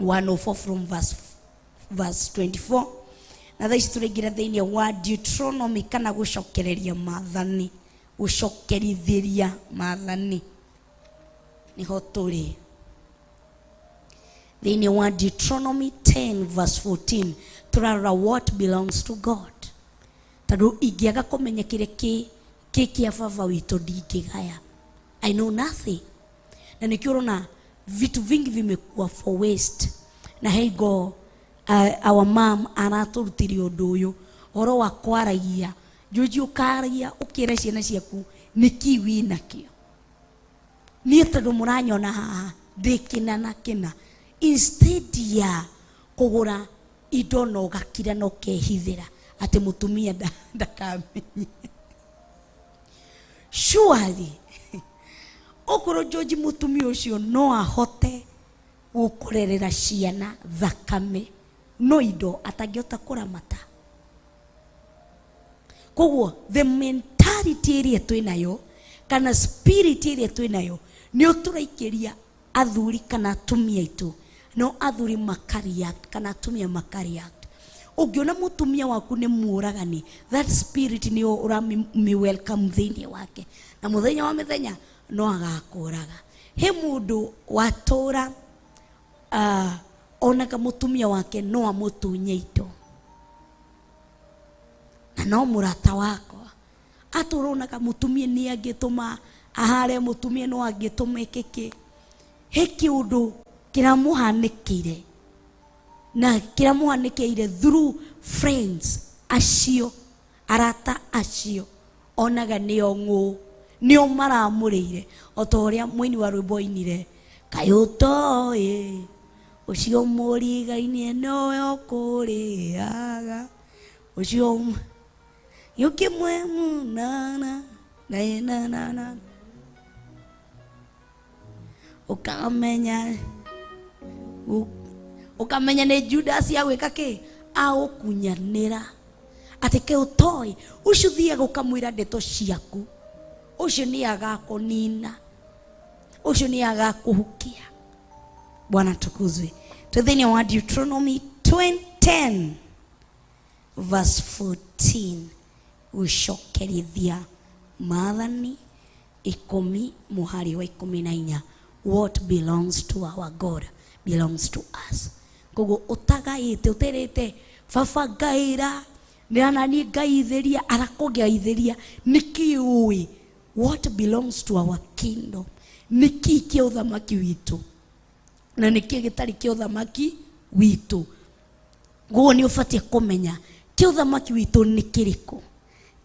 104 from verse 24, na thaa ici tũraingĩra thĩinĩ wa Deuteronomy, kana gũcokereria maathani, gũcokerithĩria maathani, nĩho tũrĩ thĩinĩ wa Deuteronomy 10 verse 14. Tũrarora what belongs to God, tondũ ingĩaga kũmenya kĩrĩa kĩ kĩa baba witũ ndingĩgaya. I know nothing. Na nĩkĩo ũrona vitu vingi vimekuwa for waste. Na heigo our mom aratũrutire ũndũ ũyũ ũhoro wa kwaragia. Njuji ũkaragia ũkĩra ciana ciaku nĩkĩ wĩnakĩo. Niĩ tondũ mũranyona haha ndĩ kĩna na kĩna, instead ya kũgũra indo na ũgakira na ũkehithĩra atĩ mũtumia ndakamenye. Surely okorwo George mũtumia ũcio no ahote gũkũrerera ciana thakame, no indo atangĩhota kũramata. Koguo the mentality ĩrĩa twĩnayo kana spirit ĩrĩa twĩnayo nĩ ũtũraikĩria athuri kana atumia aitũ, no athuri makareact kana atumia makareact. Ũngĩona mũtumia waku nĩ mũũragani, that spirit nĩ ũrami welcome thĩinĩ wake, na mũthenya wa mĩthenya no agakũraga. He mũndũ watũra onaga mũtumia wake no amũtunye indo, na no mũrata wakwa atũra onaga mũtumia nĩ angĩtũma ahare, mũtumia no angĩtũma ĩkĩkĩ. He kĩũndũ kĩramũhanĩkĩire, na kĩramũhanĩkĩire through friends acio, arata acio onaga nĩo ng'ũ, nĩo maramũrĩire, o ta ũrĩa mũini wa rwĩmbo oinire, kaĩ ũtoĩ ũcio mũrigainie nowe ũkũrĩaga, ũcio gĩũkĩmwe munana na na na na ũkamenya ũkamenya nĩ Judas agwĩka kĩ, agũkunyanĩra atĩ ke ũtoĩ ũcio thiaga ũkamwĩra ndeto ciaku, ũcio nĩ agakũnina, ũcio nĩ agakũhukia. Bwana tukuzwe. Twĩ thĩinĩ wa Deuteronomy 10 verse 14, gũcokerithia maathani ikũmi mũhari wa 14. What belongs to our God belongs to us. Koguo ũtagaĩte, ũterĩte baba ngaĩra nĩ ngaithĩria, arakũgaithĩria nĩkĩ ũĩ what belongs to our kingdom, nĩkĩ kĩa ũthamaki witũ na nĩkĩ gĩtarĩ kĩa ũthamaki witũ. Koguo nĩ ũbatiĩ kũmenya kĩa ũthamaki witũ nĩ kĩrĩkũ.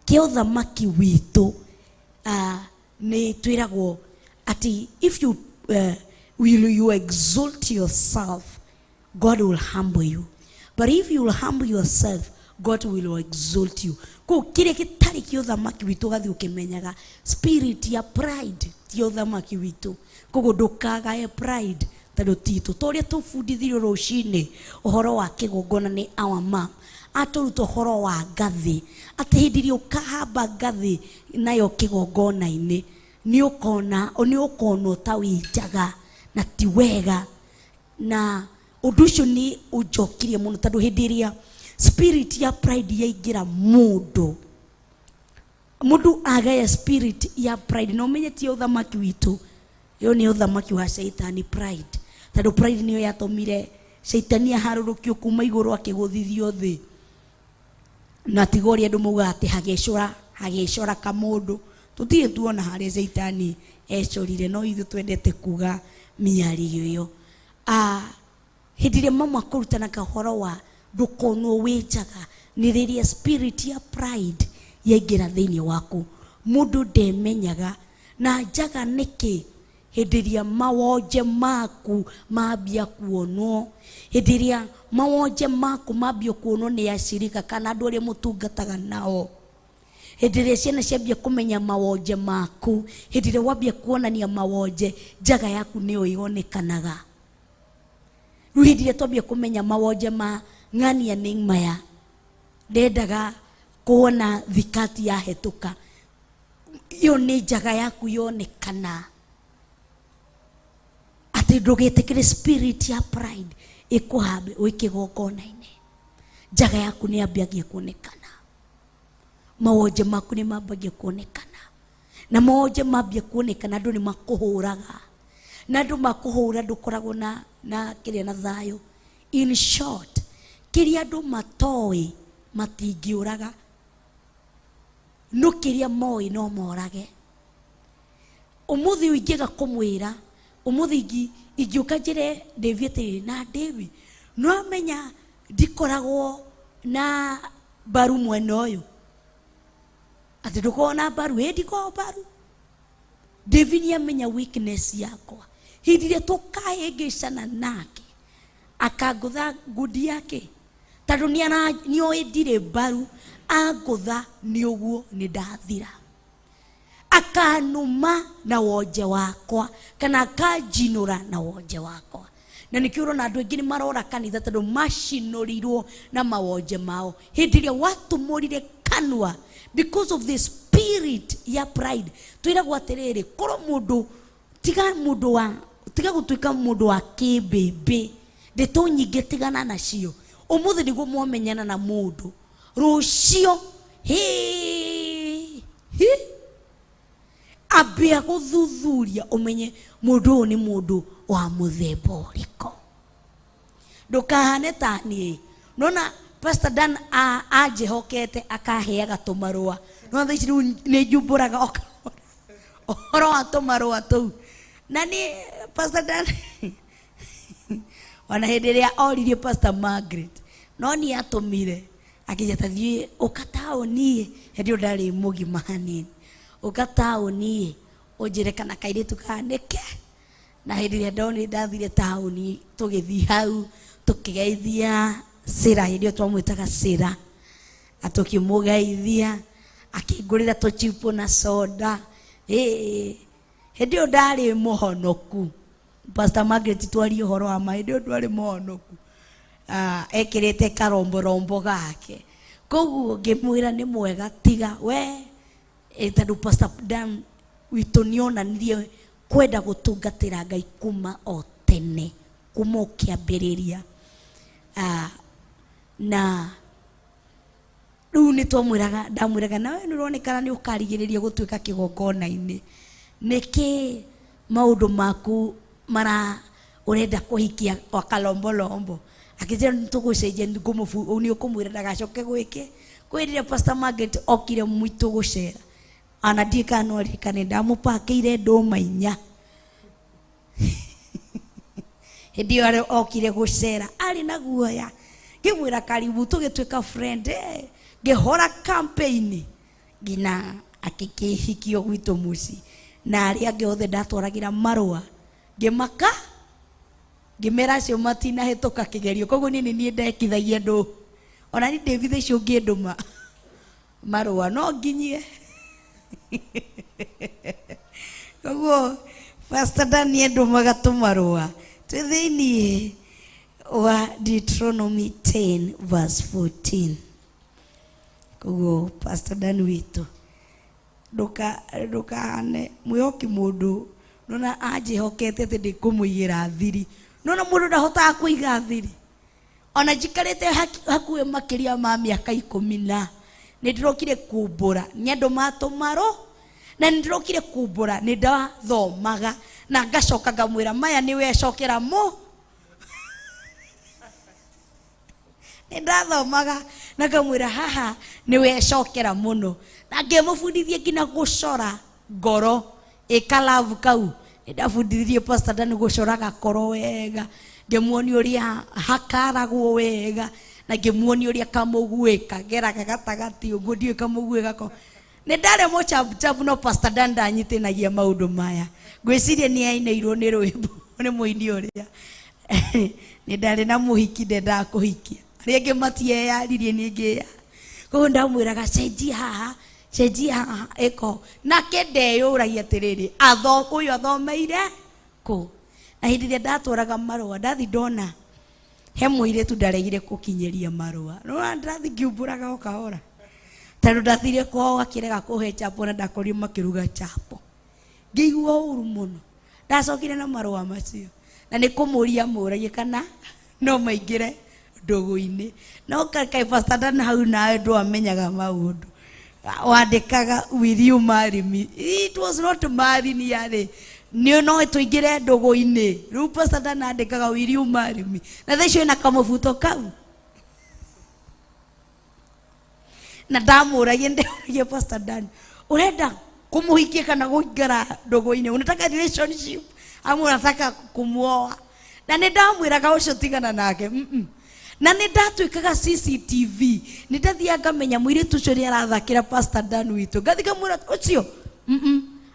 Kĩa ũthamaki witũ nĩ twĩragwo atĩ if you will you exalt yourself, God will humble you, but if you will humble yourself, God will exalt you. Koguo kĩrĩa gĩtarĩ kĩa ũthamaki witũ ũgathiĩ ũkĩmenyaga spirit ya pride ti ũthamaki witũ. Koguo ndũkagae pride tondũ titũ ta ũrĩa tũbundithirio rũcinĩ ũhoro wa kĩgongona nĩ our mom atũruta ũhoro wa ngathĩ, atĩ hĩndĩ ĩrĩa ũkahamba ngathĩ nayo kĩgongona-inĩ nĩ ũkona, nĩ ũkonwo ta wĩ njaga na ti wega. Na ũndũ ũcio nĩ ũnjokirie mũno tondũ hĩndĩ ĩrĩa spirit ya pride yaingĩra mũndũ, mũndũ agaya spirit ya pride, na ũmenye ti ũthamaki witũ, ĩyo nĩ ũthamaki wa caitani, pride. Tondũ pride nĩyo yatũmire caitani aharũrũkio kuma igũrũ akĩgũthithio thĩ. Na tiga ũrĩa andũ maugaga atĩ hagĩcũra, hagĩcora kamũndũ, tũtirĩ tuona harĩa caitani ecorire, no ithuĩ twendete kuga mĩario ĩyo. Hĩndĩ ĩrĩa mama akũrutanaga ũhoro wa ndũkonwo wĩ njaga, nĩ rĩrĩa spirit ya pride yaingĩra thĩinĩ waku, mũndũ ndemenyaga. Na njaga nĩkĩ? Hĩndĩ ĩrĩa mawonje maku mambia kuonwo, hĩndĩ ĩrĩa mawonje maku mambia kuonwo nĩ acirika kana andũ arĩa mũtungataga nao, hĩndĩ ĩrĩa ciana ciambia kũmenya mawonje maku, hĩndĩ ĩrĩa wambia kuonania mawonje, njaga yaku nĩyo ĩonekanaga. Rĩu hĩndĩ ĩrĩa twambia kũmenya mawonje ma ng'ania nĩ maya, ndendaga kuona thikati yahetũka, ĩyo nĩ njaga yaku yonekana. Atĩ ndũgetĩkĩre spirit ya pride ĩkũhambe wĩ kĩgongona-inĩ, njaga yaku nĩ yambagia kuonekana, mawonje maku nĩ mambagia kuonekana, na mawonje mambia kuonekana andũ nĩ makũhũraga, na andũ makũhũra ndũkoragwo na kĩrĩa na thayũ. In short, kĩrĩa andũ matoĩ matingĩũraga, no kĩrĩa moĩ no morage. Ũmũthĩ ũyũ ingĩaga kũmwĩra, ũmũthĩ ingĩũka njĩre David atĩrĩrĩ, na David, nĩwamenya ndikoragwo na mbaru mwena ũyũ, atĩ ndũkoragwo na mbaru, ĩ ndikoragwo mbaru. David nĩamenya weakness yakwa, hĩndĩ ĩrĩa tũkahĩngĩcana nake akangũtha ngundi yake, tondũ nĩoĩ ndirĩ mbaru, angũtha nĩ ũguo nĩ ndathira. Akanuma na wonje wakwa kana akanjinũra na wonje wakwa. Na nĩkĩo ũrona andũ aingĩ nĩ marora kanitha tondũ macinũrirwo na mawonje mao. Hĩndĩ ĩrĩa watumũrire kanua because of the spirit ya pride, twĩragwo atĩrĩrĩ, korwo mũndũ tiga mũndũ wa tiga gũtuĩka mũndũ wa kĩmbĩmbĩ, ndeto nyingĩ tigana nacio. Ũmũthĩ nĩguo mwamenyana na mũndũ, rũciũ hi hi ambia gũthuthuria ũmenye mũndũ ũyũ nĩ mũndũ wa mũthemba ũrĩkũ. Ndũkahane ta niĩ. Nona Pastor Dan anjĩhokete akaheaga tũmarũa, no thaa ici rĩu nĩ njumbũraga ũhoro wa tũmarũa tũu. Na niĩ Pastor Dan ona hĩndĩ ĩrĩa oririe Pastor Margaret, no niĩ atũmire akĩnjĩta thiĩ ũka taũni, hĩndĩ ĩyo ndarĩ mũgima hanini, ũka taũni ũnjĩre kana kairĩtu kanĩke. Na hĩndĩ ĩrĩa ndonire ndathire taũni, tũgĩthiĩ hau tũkĩgeithia Sira, hĩndĩ ĩyo twamwĩtaga Sira, na tũkĩmũgeithia akĩngũrĩra tũchipu na soda. Hĩndĩ ĩyo ndarĩ mũhonoku. Pastor Margaret twarie ũhoro wa ma, hĩndĩ ĩyo ndwarĩ mũhonoku. Ekĩrĩte karomborombo gake, koguo ngĩmwĩra nĩ mwega tiga we, tondũ Pastor Dan witũ nĩonanirie kwenda gũtungatĩra Ngai kuma o tene, Kuma ũkĩambĩrĩria. Na rĩu nĩ twamwĩraga, ndamwĩraga nawe nĩ ũronekana nĩ ũkarigĩrĩria gũtuĩka kĩgongona-inĩ. Nĩkĩ maũndũ maku mara ũrenda kũhikia wa kalombolombo? Akĩnjĩra nĩ tũgũcenjia, nĩ ũkũmwĩra ndagacoke gwĩke. Kwĩ rĩrĩa Pastor Margaret okire mwitũ gũcera, ona ndiũĩ kana no aririkane, ndamũpakĩire ndũma inya. Hĩndĩ ĩyo arĩ okire gũcera arĩ na guoya, ngĩmwĩra karibu, tũgĩtuĩka friend, ngĩhora campaign nginya akĩkĩhikio gwitũ mũciĩ. Na arĩa angĩ othe ndatwaragĩra marũa, ngĩmaka, ngĩmera acio matinahĩtũka kĩgerio. Koguo niĩ nĩ niĩ ndekithagia andũ, ona niĩ ndĩ bitha icio ũngĩndũma marũa no nginyie. Koguo Pastor Daniel ndũmaga tũmarũa. Twĩ thĩiniĩ wa Deuteronomy 10 verse 14. Koguo Pastor Dan witũ, ndũkahane mwĩhoki mũndũ nona anjĩhokete atĩ ndĩkũmũigĩra thiri. Nona mũndũ ndahotaga kũiga thiri. Ona njikarĩte hakuhĩ makĩria ma mĩaka ikũmi na nĩ ndĩrokire kumbũra nĩ andũ matũmarũ, na nĩ ndĩrokire kumbũra nĩ ndathomaga na ngacoka ngamwĩra maya nĩ wecokera mũ. Nĩ ndathomaga na ngamwĩra haha nĩ wecokera mũno, na ngĩmũbundithia nginya gũcora ngoro ĩkalavu kau. Nĩ ndabundithirie Pastor Dan gũcora gakoro wega, ngĩmuonia ũrĩa hakaragwo wega, na ngĩmuonia ũrĩa kamũguĩ kageraga gatagatĩ ũguo, ndiũĩ kamũguĩ gako. Nĩ ndarĩ mũcambucambu, no Pastor Dan ndanyitĩnagia maũndũ maya. Ngwĩciria nĩ ainĩirwo nĩ rwĩmbo nĩ mũini ũrĩa. Nĩ ndarĩ na mũhiki ndendaga kũhikia, arĩa angĩ matieyaririe, niĩ ngĩya. Koguo ndamwĩraga cenjia haha, cenjia haha, ĩko. Nake ndeyũragia atĩrĩrĩ, ũyũ athomeire kũ? Na hĩndĩ ĩrĩa ndatwaraga marũa, ndathi ndona he mũirĩtu ndaregire gũkinyĩria marũa. Nĩwona ndathi ngiumbũraga o kahora, tondũ ndathire kwao akĩrega kũhe chapo na ndakorire makĩruga chapo. Ngĩigua ũru mũno. Ndacokire na marũa macio, na nĩ kũmũria mũragia kana no maingĩre ndũgũ-inĩ. No kaĩ Pastor Dan hau nawe ndwamenyaga maũndũ. Wandĩkaga will you marry me? It was not marry ni yarĩ nĩ no tũingĩre ndũgũ-inĩ. Rĩu Pastor Dan andĩkaga will you marry me? Na thaa icio ena kamũbuto kau. Na ndamũragia, ndĩragia Pastor Dan, ũrenda kũmũhikia kana gũikara ndũgũ-inĩ? Unataka relationship ama unataka kumuoa? Na nĩ ndamwĩraga ũcio tigana nake. Na nĩ ndatuĩkaga CCTV, nĩ ndathiaga ngamenya mũirĩtu ũcio nĩ arathakĩra Pastor Dan witũ, ngathiĩ ngamwĩra ũcio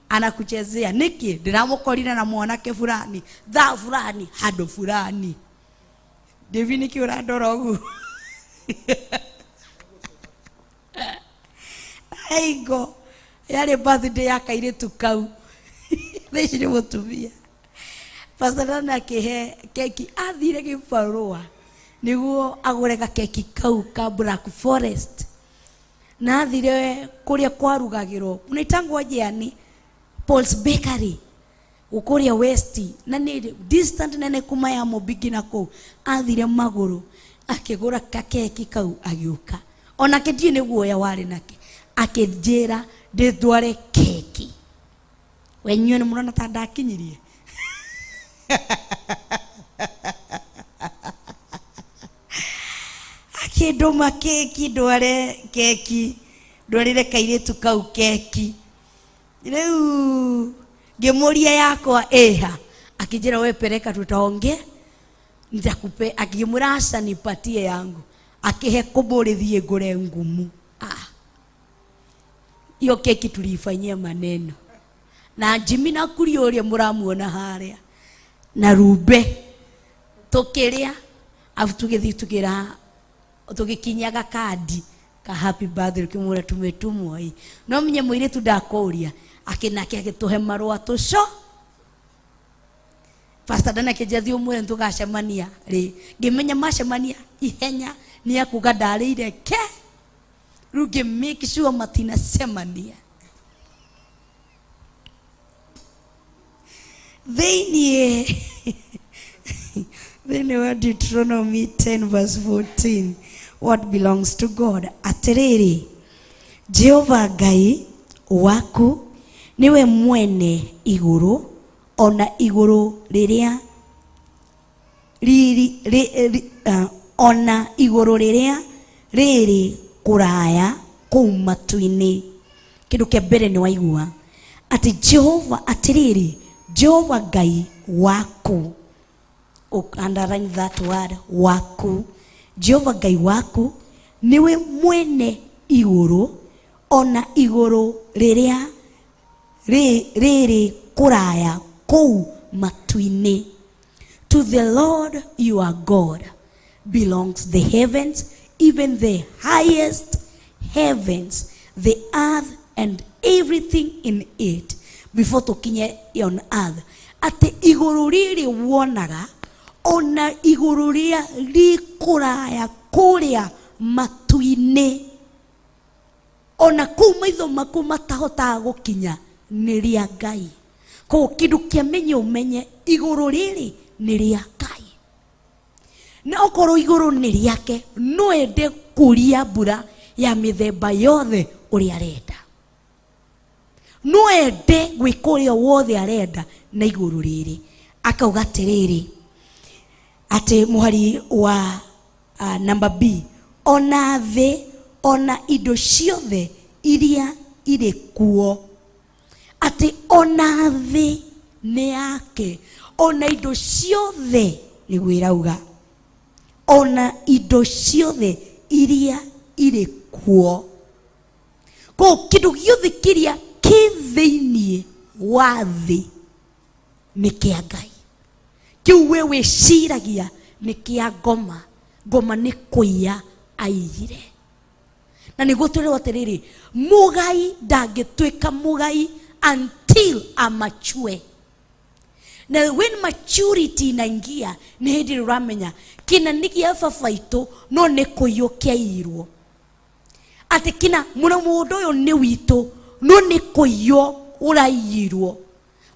anakuchezea nĩkĩ? Ndĩramũkorire na mwanake fulani thaa fulani handũ fulani. David, nĩkĩ ũrandora ũguo? Aingo yarĩ birthday ya kairĩtu kau, thaa ici nĩ mũtumia. Pastor Dan akĩhe keki, athire gĩbarũa nĩguo agũre gakeki kau ka Black Forest, na athire kũrĩa kwarugagĩrwo kunaitangwo Jiani Paul's Bakery kũrĩa West, na nĩ distant nene kuma ya Mobi nginya kũu. Athire magũrũ akĩgũra kakeki kau agĩũka, onake ndiũĩ nĩ guoya warĩ nake, akĩnjĩra ndĩtware keki. We inyuĩ nĩ mũrona ta ndakinyirie? Akĩndũma keki, ndware keki, ndwarĩre kairĩtu kau keki. Rĩu ngĩmũria yakwa ĩha, akĩnjĩra we peleka, tutaongea, nitakupe. Akĩmwĩra aca, nipatie yangu. Akĩhe kũbũrĩ, thiĩ ngũre ngumu. Hiyo keki tuliifanyia maneno na Jimmy na Kuria ũrĩa mũramuona harĩa na Rube, tũkĩrĩa, afu tũgĩthiĩ tũkĩra tũgĩkinyia gakandi ka happy birthday, ũkĩmwĩra tumetumwo ĩ. No menye mũirĩtu ndakũria, akĩnake agĩtũhe marũa tũco. Pastor Dan akĩnjĩra thiĩ ũmwĩre nĩtũgacemania rĩ. Ngĩmenya macemania ihenya nĩ akuga ndarĩire ke. Rĩu ngĩ make sure matinacemania. Thĩiniĩ Thĩinĩ wa Deuteronomy 10 verse 14, what belongs to God? Atĩrĩrĩ, Jehova Ngai waku nĩwe mwene igũrũ, ona igũrũ rĩrĩa riri, ri, ri, ona igũrũ rĩrĩa rĩrĩ kũraya kũu matu-inĩ. Kĩndũ kĩa mbere nĩ waigua atĩ Jehova, atĩrĩrĩ, Jehova Ngai waku, underline that word, waku. Jehova Ngai waku nĩwe mwene igũrũ, ona igũrũ rĩrĩa rĩrĩ kũraya kũu matu-inĩ. To the Lord your God belongs the heavens, even the highest heavens, the earth and everything in it. Before tũkinye on earth, atĩ igũrũ rĩrĩ wonaga, ona igũrũ rĩrĩa rĩ kũraya kũrĩa matu-inĩ, ona kũu maitho maku matahotaga gũkinya, nĩ rĩa Ngai. Koguo kĩndũ kĩa menye ũmenye, igũrũ rĩrĩ nĩ rĩa Ngai. Na okorwo igũrũ nĩ rĩake, no ende kũria mbura ya mĩthemba yothe ũrĩa arenda. No ende gwĩka ũrĩa wothe arenda na igũrũ rĩrĩ. Akauga atĩrĩrĩ, atĩ mũhari wa number B, ona thĩ, ona indo ciothe iria irĩ kuo. Atĩ ona thĩ nĩ yake, ona indo ciothe, nĩguo ĩrauga, ona indo ciothe iria irĩ kuo. Koguo kĩndũ gĩothe kĩrĩa kĩ thĩiniĩ wa thĩ nĩ kĩa Ngai. Kĩu we wĩciragia nĩ kĩa ngoma, ngoma nĩ kũiya aiyire. Na nĩguo twĩrwo atĩrĩrĩ, mũgai ndangĩtuĩka mũgai until amature. Na when maturity inaingia, nĩ hĩndĩ ĩrĩa ũramenya kĩna nĩ gĩa baba itũ, no nĩ kũiywo kĩaiyirwo. Atĩ kĩna mũgũnda ũyũ nĩ witũ, no nĩ kũiywo ũraiyirwo.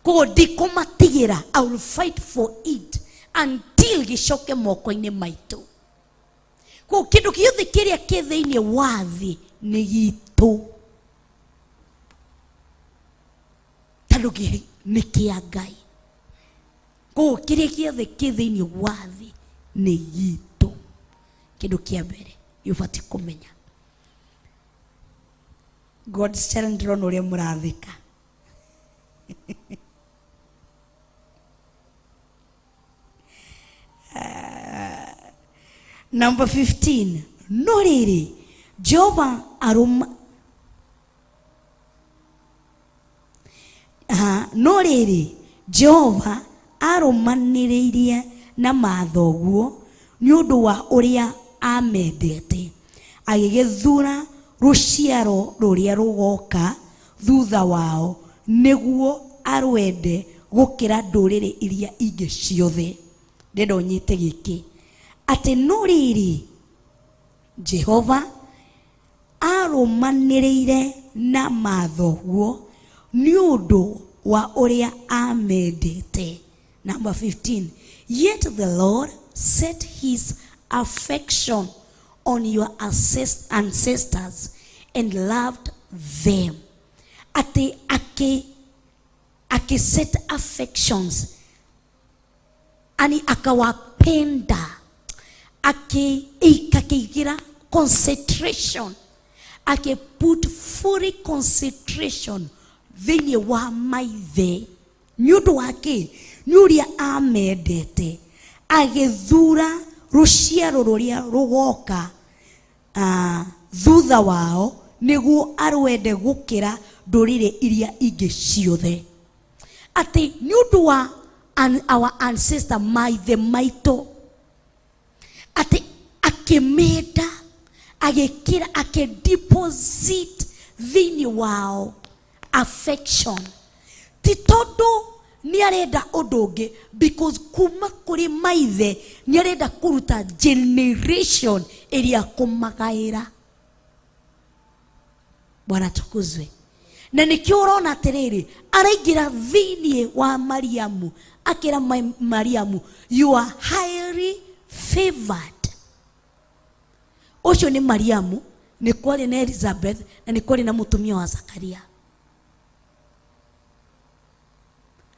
Koguo ndikũmatigĩra, I will fight for it until gĩcoke moko-inĩ maitũ. Koguo kĩndũ gĩothe kĩrĩa kĩ thĩiniĩ wa thĩ nĩ gitũ, tondũ nĩ kĩa Ngai. Koguo kĩrĩa gĩothe kĩ thĩiniĩ wa thĩ nĩ gitũ. Kĩndũ kĩa mbere ũbatiĩ kũmenya, God's child, ndĩrona ũrĩa mũratheka. Number 15, no rĩrĩ, Jehova arũma, aha, no rĩrĩ, Jehova arũmanĩrĩirie na mathoguo nĩ ũndũ wa ũrĩa amendete, agĩgĩthura rũciaro rũrĩa rũgoka thutha wao nĩguo arwende gũkĩra ndũrĩrĩ iria ingĩ ciothe. Ndĩrenda ũnyite gĩkĩ, atĩ no rĩrĩ, Jehova arũmanĩrĩire na mathoguo nĩ ũndũ wa ũrĩa amendete. Number 15, yet the Lord set his affection on your ancestors and loved them. Atĩ aki set affections, ani akawapenda, akiigira concentration, aki put full concentration thĩinĩ wa maithe. Nĩ ũndũ wa kĩ? Nĩ ũrĩa amendete, agĩthura rũciaro rũrĩa rũgoka thutha wao nĩguo arwende gũkĩra ndũrĩrĩ iria ingĩ ciothe. Atĩ nĩ ũndũ wa our ancestor, maithe maitũ, atĩ akĩmenda, agĩkĩra, akĩdeposit thĩinĩ wao affection. Ti tondũ nĩ arenda ũndũ ũngĩ, because kuma kũrĩ maithe nĩ arenda kũruta generation ĩrĩa kũmagaĩra. Bwana tukuzwe. Na nĩkĩo ũrona atĩrĩrĩ, araingĩra thĩinĩ wa Mariamu, akĩra Mariamu, you are highly favored. Ũcio nĩ Mariamu, nĩ kwarĩ na Elizabeth, na nĩ kwarĩ na mũtumia wa Zakaria.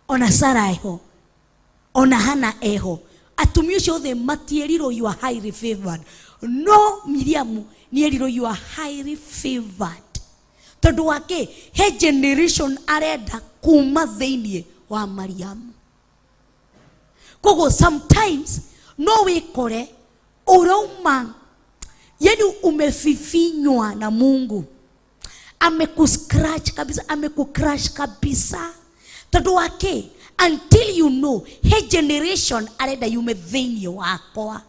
Ona Sara eho, ona Hana eho. Atumia ũcio othe matierirwo you are highly favored. No Miriamu nĩerirwo you are highly favored. Tondũ wa kĩ? He generation arenda kuma thĩinĩ wa Mariamu. Koguo sometimes no wĩkore ũrauma, yani umefifinywa na Mungu, amekuscratch kabisa, amekucrash kabisa. Tondũ wa kĩ? Until you know he generation arenda yume thĩinĩ wakwa.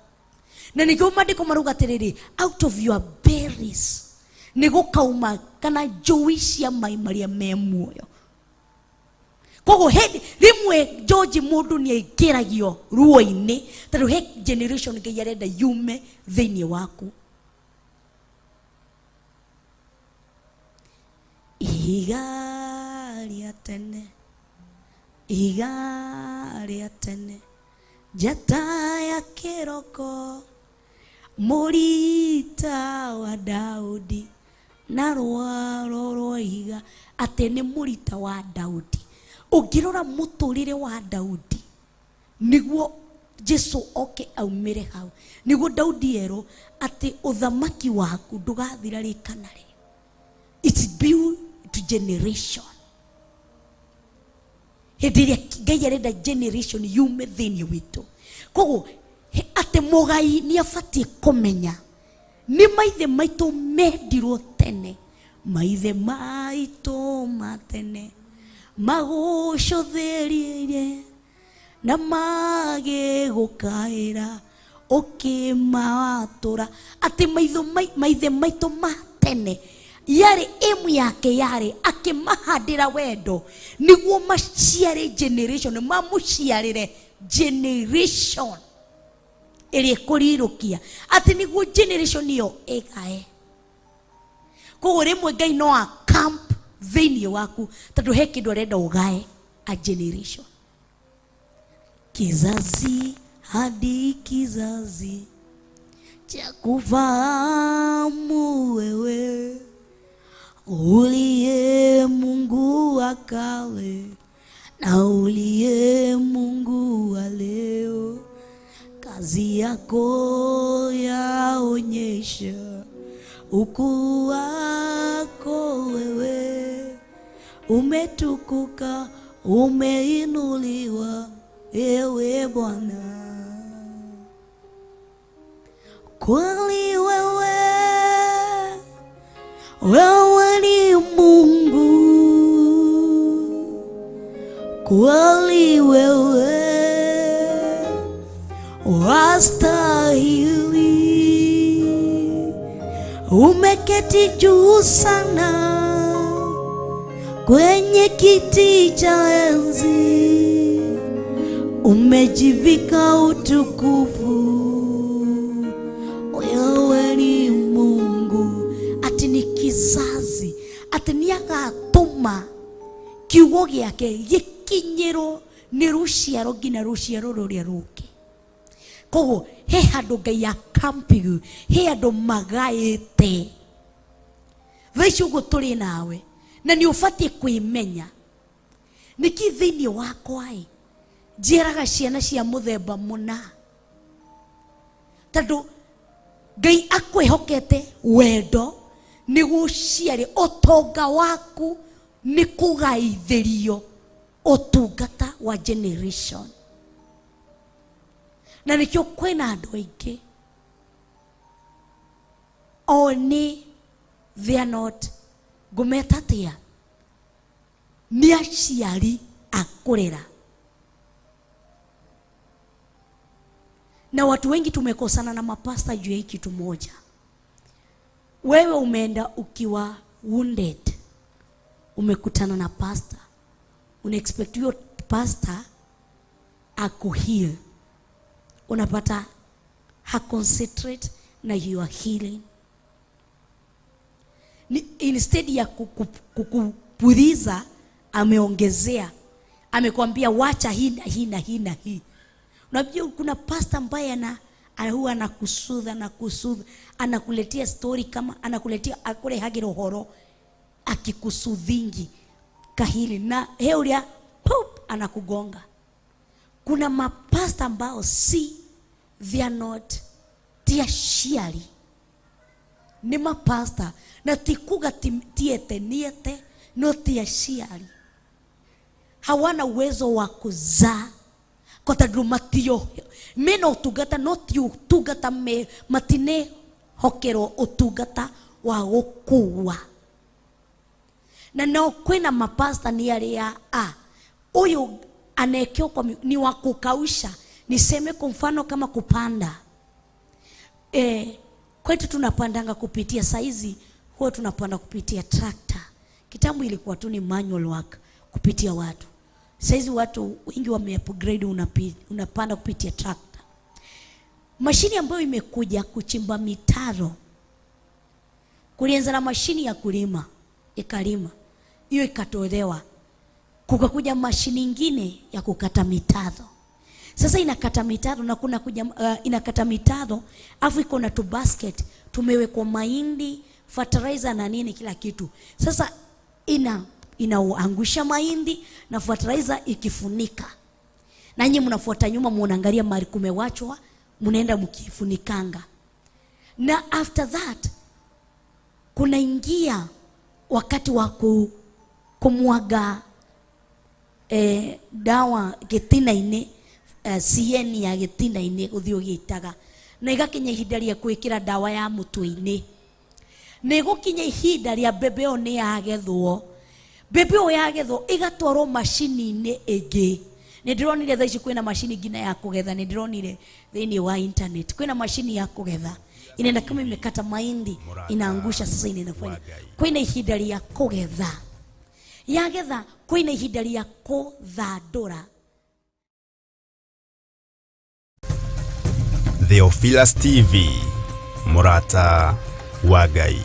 Na nĩkĩo maandĩko marauga atĩrĩrĩ, out of your berries nĩ gũkauma kana njũi cia mai marĩa me muoyo. Koguo hĩndĩ rĩmwe George mũndũ nĩ aingĩragio ruo-inĩ tondũ he generation Ngai arenda yume thĩinĩ waku. Ihiga rĩa tene, ihiga rĩa tene, njata ya kĩroko, mũrita wa Daudi na rwaro rwa ihiga. Atĩ nĩ mũrita wa Daudi. Ũngĩrora mũtũrĩre wa Daudi, nĩguo Jesu oke aumĩre hau, nĩguo Daudi erwo atĩ ũthamaki waku ndũgathira rĩ kana rĩ. It's built to generation. Hĩndĩ ĩrĩa Ngai arenda generation yume thĩinĩ witũ. Koguo atĩ mũgai nĩ abatiĩ kũmenya nĩ maithe maitũ mendirwo tene, maithe maitũ ma tene magũcũthĩrĩrie na magĩgũkaĩra ũkĩmatũra. Atĩ maithe maitũ ma tene yarĩ aim yake, yarĩ akĩmahandĩra wendo nĩguo maciare generation, mamũciarĩre generation ĩrĩa ĩkũrirũkia, atĩ nĩguo generation ĩyo ĩgae. Koguo rĩmwe Ngai no a camp thĩinĩ waku tondũ he kĩndũ arenda ũgae a generation. Kizazi hadi kizazi cha kufahamu wewe uliye Mungu wa kale na uliye Mungu wa leo, kazi yako yaonyesha ukuu wako wewe, umetukuka, umeinuliwa ewe Bwana. Kweli wewe, wewe ni Mungu, kweli wewe wastahili, umeketi juu sana kwenye kiti cha enzi, umejivika utukufu, wewe ni Mungu. Ati ni kizazi, ati ni agatũma kiugo gĩake gĩkinyĩrwo nĩ rũciaro nginya rũciaro rũrĩa rũngĩ. Koguo he handũ Ngai akampigu, he andũ magaĩte. Thaa ici ũguo tũrĩ nawe, na nĩ ũbatiĩ kwĩmenya nĩkĩ thĩinĩ wakwa ĩ njiaraga ciana cia mũthemba mũna, tondũ Ngai akwĩhokete wendo nĩguo ũciare ũtonga waku nĩ kũgaithĩrio ũtungata wa generation. Na nĩkĩo kwĩna andũ aingĩ o nĩ they are not, ngũmeta atĩa, nĩ aciari a kũrera. Na watu wengi tumekosana na mapasta juu ya hii kitu moja. Wewe umeenda ukiwa wounded, umekutana na pastor, una expect hiyo pastor akuheal, unapata ha concentrate na your healing. Ni, instead ya Amekupuliza, ameongezea, amekwambia wacha hii na hii na hii na hii. Unajua kuna pastor ambaye huwa anakusudha na kusudha, anakuletea story kama anakuletea akurehagira uhoro akikusudhingi kahili na heuria pop anakugonga. Kuna mapasta ambao si they are not ti aciari, ni mapasta na ti kuga tiete niete, no ti aciari, hawana uwezo wa kuzaa kwa tondũ matio mena ũtungata, no ti ũtungata matinehokerwo ũtungata wa gũkua. Na no kwĩna mapasta ni arĩa a ũyũ anaekewa kwa ni wa kukausha. Niseme kwa mfano kama kupanda, kwetu tunapandanga kupitia, saizi huwa tunapanda kupitia tractor. Kitambo ilikuwa tu ni manual work kupitia watu. Saizi watu wengi wame upgrade, unapanda kupitia tractor. Mashini ambayo imekuja kuchimba mitaro, kulianza na mashini ya kulima, ikalima, hiyo ikatolewa. Kukakuja mashini nyingine ya kukata mitaro. Sasa inakata mitaro na kuna kuja, inakata mitaro, afu iko na tu basket tumewekwa mahindi, fertilizer na nini kila kitu. Sasa inaangusha mahindi na fertilizer ikifunika. Na nyinyi mnafuata nyuma, mnaangalia mahali kumewachwa, mnaenda mkifunikanga. Na after that kunaingia wakati wa kumwaga dawa gĩtina-inĩ, CN ya gĩtina-inĩ gũthiĩ ũgĩitaga, na igakinya ihinda rĩa gwĩkĩra dawa ya mũtwe-inĩ, na ĩgũkinya ihinda rĩa mbembe ĩyo nĩ yagethwo. Mbembe ĩyo yagethwo ĩgatwarwo macini-inĩ ĩngĩ. Nĩ ndĩronire thaa ici kwĩna macini nginya ya kũgetha, nĩ ndĩronire thĩinĩ wa internet kwĩna macini ya kũgetha inaenda kama imekata mahindi inaangusha, sasa inaenda. Kwĩna ihinda rĩa kũgetha, yagetha kwĩna ihinda rĩa kũthandũra. Theophilus TV, Murata wa Ngai.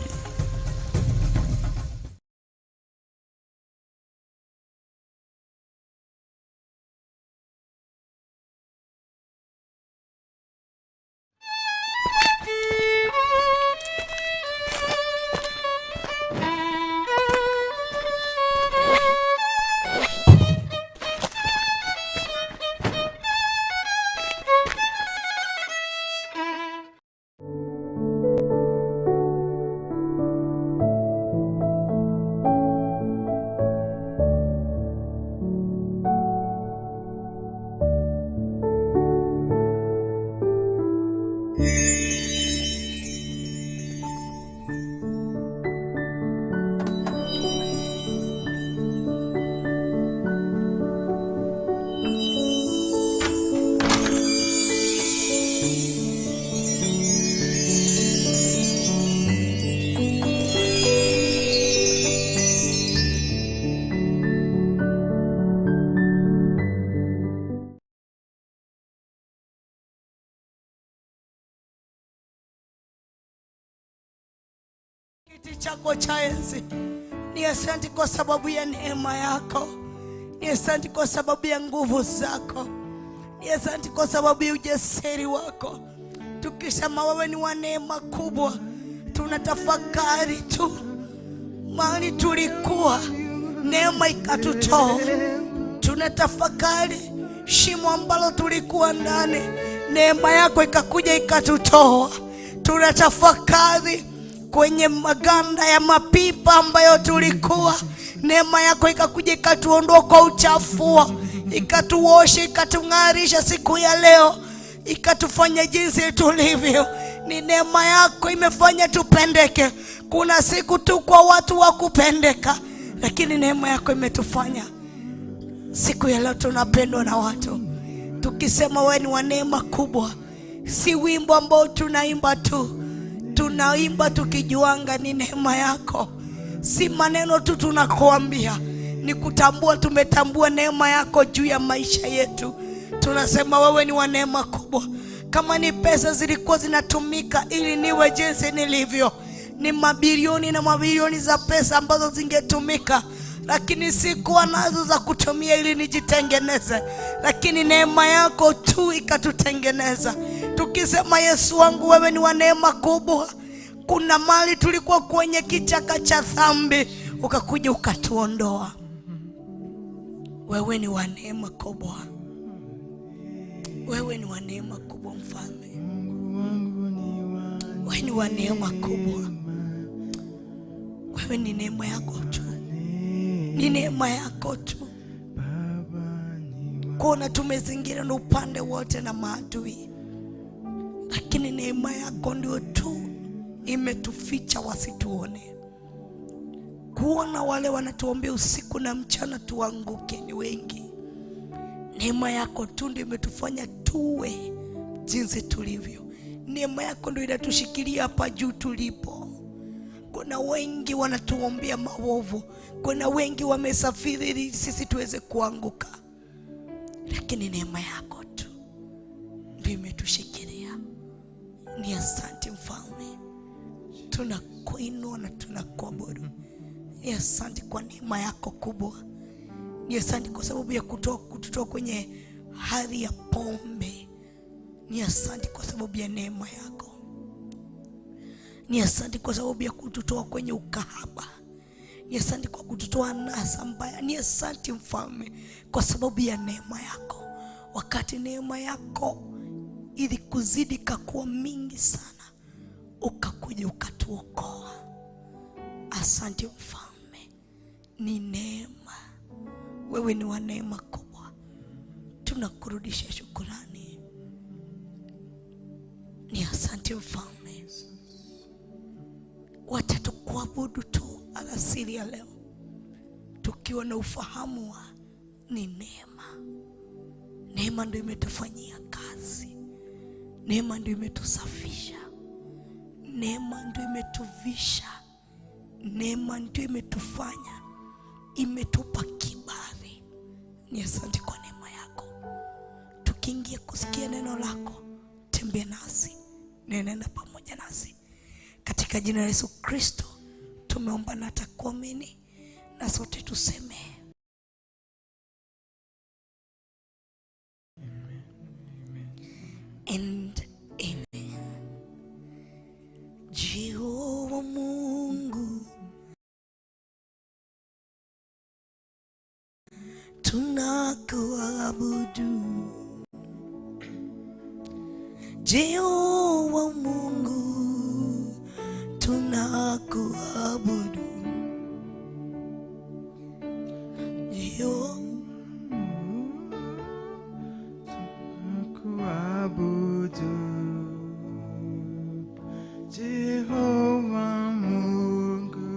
Kiti chako cha enzi, ni asante kwa sababu ya neema yako, ni asante kwa sababu ya nguvu zako, ni asante kwa sababu ya ujasiri wako. Tukisema wewe ni wa neema kubwa, tunatafakari tu mahali tulikuwa, neema ikatutoa. Tunatafakari shimo ambalo tulikuwa ndani, neema yako ikakuja ikatutoa. Tunatafakari kwenye maganda ya mapipa ambayo tulikuwa, neema yako ikakuja ikatuondoa kwa uchafu, ikatuosha, ikatung'arisha siku ya leo, ikatufanya jinsi tulivyo. Ni neema yako imefanya tupendeke. Kuna siku tu kwa watu wa kupendeka, lakini neema yako imetufanya siku ya leo tunapendwa na watu. Tukisema wewe ni wa neema kubwa, si wimbo ambao tunaimba tu, tunaimba tukijuanga ni neema yako. Si maneno tu tunakuambia, ni kutambua, tumetambua neema yako juu ya maisha yetu. Tunasema wewe ni wa neema kubwa. Kama ni pesa zilikuwa zinatumika ili niwe jinsi nilivyo, ni mabilioni na mabilioni za pesa ambazo zingetumika, lakini sikuwa nazo za kutumia ili nijitengeneze, lakini neema yako tu ikatutengeneza. Tukisema Yesu wangu, wewe ni wa neema kubwa. Kuna mali tulikuwa kwenye kichaka cha dhambi, ukakuja ukatuondoa. Wewe ni wa neema kubwa, wewe ni wa neema kubwa Mfalme, wewe ni wa neema kubwa. Wewe ni neema yako tu, ni neema yako tu. Kuona tumezingira na upande wote na maadui, lakini neema yako ndio tu imetuficha wasituone. Kuona wale wanatuombea usiku na mchana tuanguke ni wengi. Neema yako tu ndio imetufanya tuwe jinsi tulivyo. Neema yako ndio inatushikilia hapa juu tulipo. Kuna wengi wanatuombea maovu, kuna wengi wamesafiri ili sisi tuweze kuanguka, lakini neema yako tu ndio imetushikilia. Ni asante Mfalme, tunakuinua na tunakuabudu. Ni asante kwa neema yako kubwa. Ni asante kwa sababu ya kututoa kwenye hali ya pombe. Ni asante kwa sababu ya neema yako. Ni asante kwa sababu ya kututoa kwenye ukahaba. Ni asante kwa kututoa anasa mbaya. Ni asante Mfalme kwa sababu ya neema yako. Wakati neema yako ilikuzidi kakuwa mingi sana, ukakuja ukatuokoa. Asante Mfalme, ni neema. Wewe ni wa neema kubwa, tunakurudisha shukurani. Ni asante Mfalme. Wacha tukuabudu tu alasiri ya leo, tukiwa na ufahamu wa ni neema. Neema ndio imetufanyia kazi, neema ndio imetusafisha, neema ndio imetuvisha, neema ndio imetufanya, imetupa kibali. Ni asante kwa neema yako. Tukiingia kusikia neno lako, tembea nasi, nenena pamoja nasi. Katika jina la Yesu Kristo tumeomba na takuamini, na sote tuseme and amen. Jehova Mungu, tunakuabudu. Jehova Mungu, tunakuabudu. Jehova Tunakuabudu. Jehova Mungu,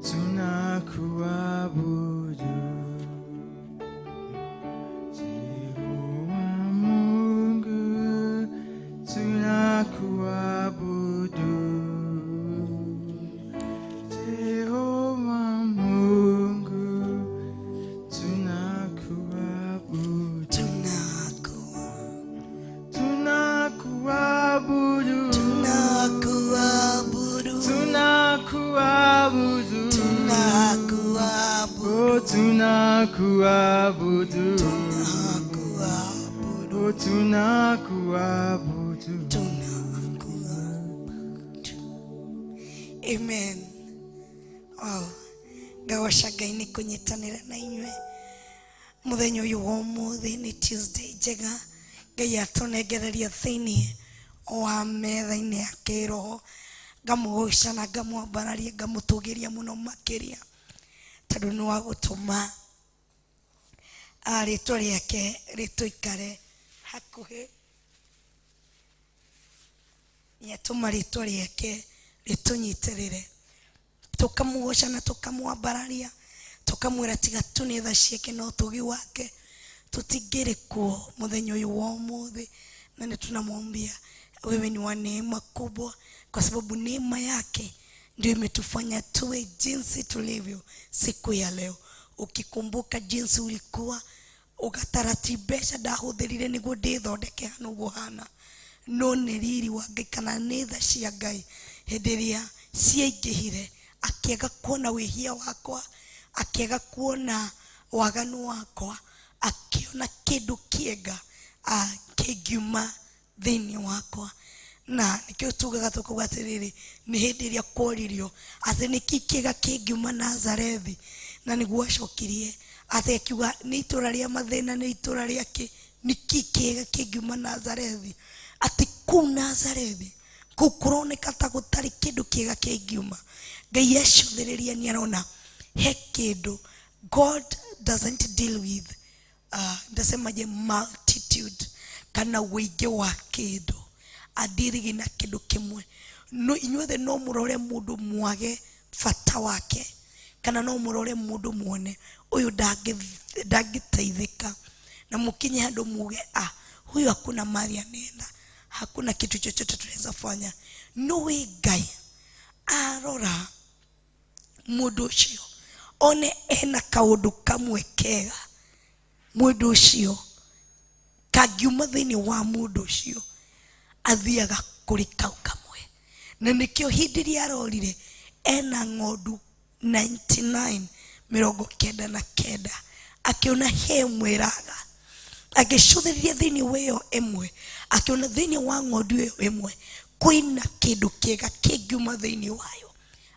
tunakuabudu. Jehova Mungu, tunakuabudu. Jehova Mungu, tunakuabudu. Tunakuabudu. Tunakuabudu. Tunakuabudu. Tunakuabudu. Oh, tunakuabudu. Tunakuabudu. Oh, tunakuabudu. Tunakuabudu. Amen. Wow. Ngagoca Ngai nĩ kũnyitanĩra na inyuĩ mũthenya ũyũ wa ũmũthĩ. Nĩ Tuesday njega Ngai atũnengereria thĩinĩ wa metha-inĩ ya kĩroho. Ngamũgoca na ngamwambararia, ngamũtũgĩria mũno makĩria, tondũ nĩ wa gũtũma rĩtwa rĩake rĩtũikare hakuhĩ. Nĩatũma rĩtwa rĩake rĩtũnyitĩrĩre, tukamũgoca na tukamwambararia, tukamwĩra tiga tu nĩ tha ciake na ũtugi wake tũtingĩrĩ kuo mũthenya ũyũ wa ũmũthĩ. Na nĩ tunamwambia wewe ni wa neema kubwa, kwa sababu neema yake ndio imetufanya tuwe jinsi tulivyo siku ya leo. Ukikumbuka jinsi ulikuwa ugatarati mbeca ndahũthĩrire nĩguo ndĩthondeke hana ũguo hana, no nĩ riri wa Ngai kana nĩ tha cia Ngai hĩndĩ ĩrĩa ciaingĩhire, akĩaga kuona wĩhia wakwa, Akĩaga kuona waganu wakwa, akĩona kĩndũ kĩega kĩngiuma thĩinĩ wakwa. Na nĩkĩo tugaga tũkauga atĩrĩrĩ, nĩ hĩndĩ ĩrĩa kworirio atĩ nĩkĩ kĩega kĩngiuma Nazarethi, na nĩguo acokirie atĩ akiuga nĩ itũra rĩa mathĩna, nĩ itũra rĩa kĩ, nĩkĩ kĩega kĩngiuma Nazarethi? Atĩ kũu Nazarethi kũu kũroneka ta gũtarĩ kĩndũ kĩega kĩngiuma. Ngai acũthĩrĩria nĩ arona he kĩndũ. God doesn't deal with ndasemaje, multitude kana wĩingĩ wa kĩndũ, adirigi na kĩndũ kĩmwe. No inyuothe no mũrore mũndũ mwage bata wake, kana no mũrore mũndũ muone ũyũ ndangĩteithĩka, na mũkinye handũ muge ah, huyu hakuna mali anaenda, hakuna kitu chochote tunaweza fanya. No wĩ Ngai arora mũndũ ũcio one ena kaũndũ kamwe kega, mũndũ ũcio kangiuma thĩinĩ wa mũndũ ũcio, athiaga kũrĩ kau kamwe. Na nĩkĩo hĩndĩ ĩrĩa arorire ena ng'ondu 99, 99, akĩona he ĩmwe ĩraga, agĩcũthĩrĩria thĩinĩ wa ĩyo ĩmwe, akĩona thĩinĩ wa ng'ondu ĩyo ĩmwe kwĩna kĩndũ kĩega kĩngiuma thĩinĩ wayo,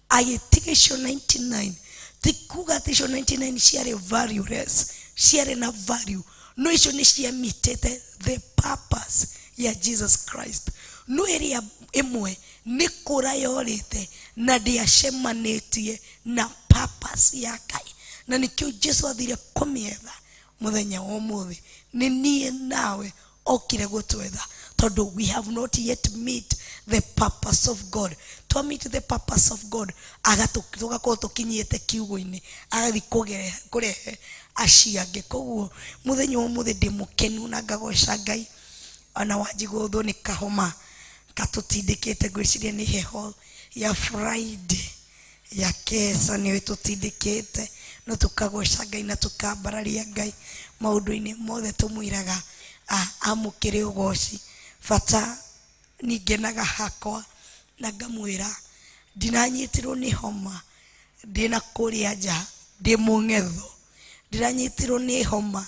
agĩtiga icio 99. Ti kuga atĩ icio 99 ciarĩ valueless, ciarĩ na value, no icio nĩ ciamitĩte the purpose ya Jesus Christ. No ĩrĩa ĩmwe nĩ kũra yorĩte na ndĩacemanĩtie na purpose ya Ngai, na nĩkĩo Jesu athire kũmĩetha. Mũthenya wa ũmũthĩ nĩ niĩ nawe okire gũtwetha, tondũ we have not yet meet the purpose of God. Twa meet the purpose of God, tũgakorwo tũkinyĩte kiugo-inĩ, agathiĩ kũrehe acio angĩ. Koguo mũthenya wa ũmũthĩ ndĩ mũkenu na ngagoca Ngai. Ona wanjigũthwo nĩ kahoma katũtindĩkĩte, ngwĩciria nĩ heho ya Friday ya kesa nĩyo ĩtũtindĩkĩte, no tũkagoca Ngai na tũkambararia Ngai maũndũ-inĩ mothe. Tũmwĩraga amũkĩre ũgoci. Bata ningenaga hakwa na ngamwĩra ndinanyitirwo nĩ homa ndĩna kũrĩa nja ndĩ mũng'etho, ndĩranyitirwo nĩ homa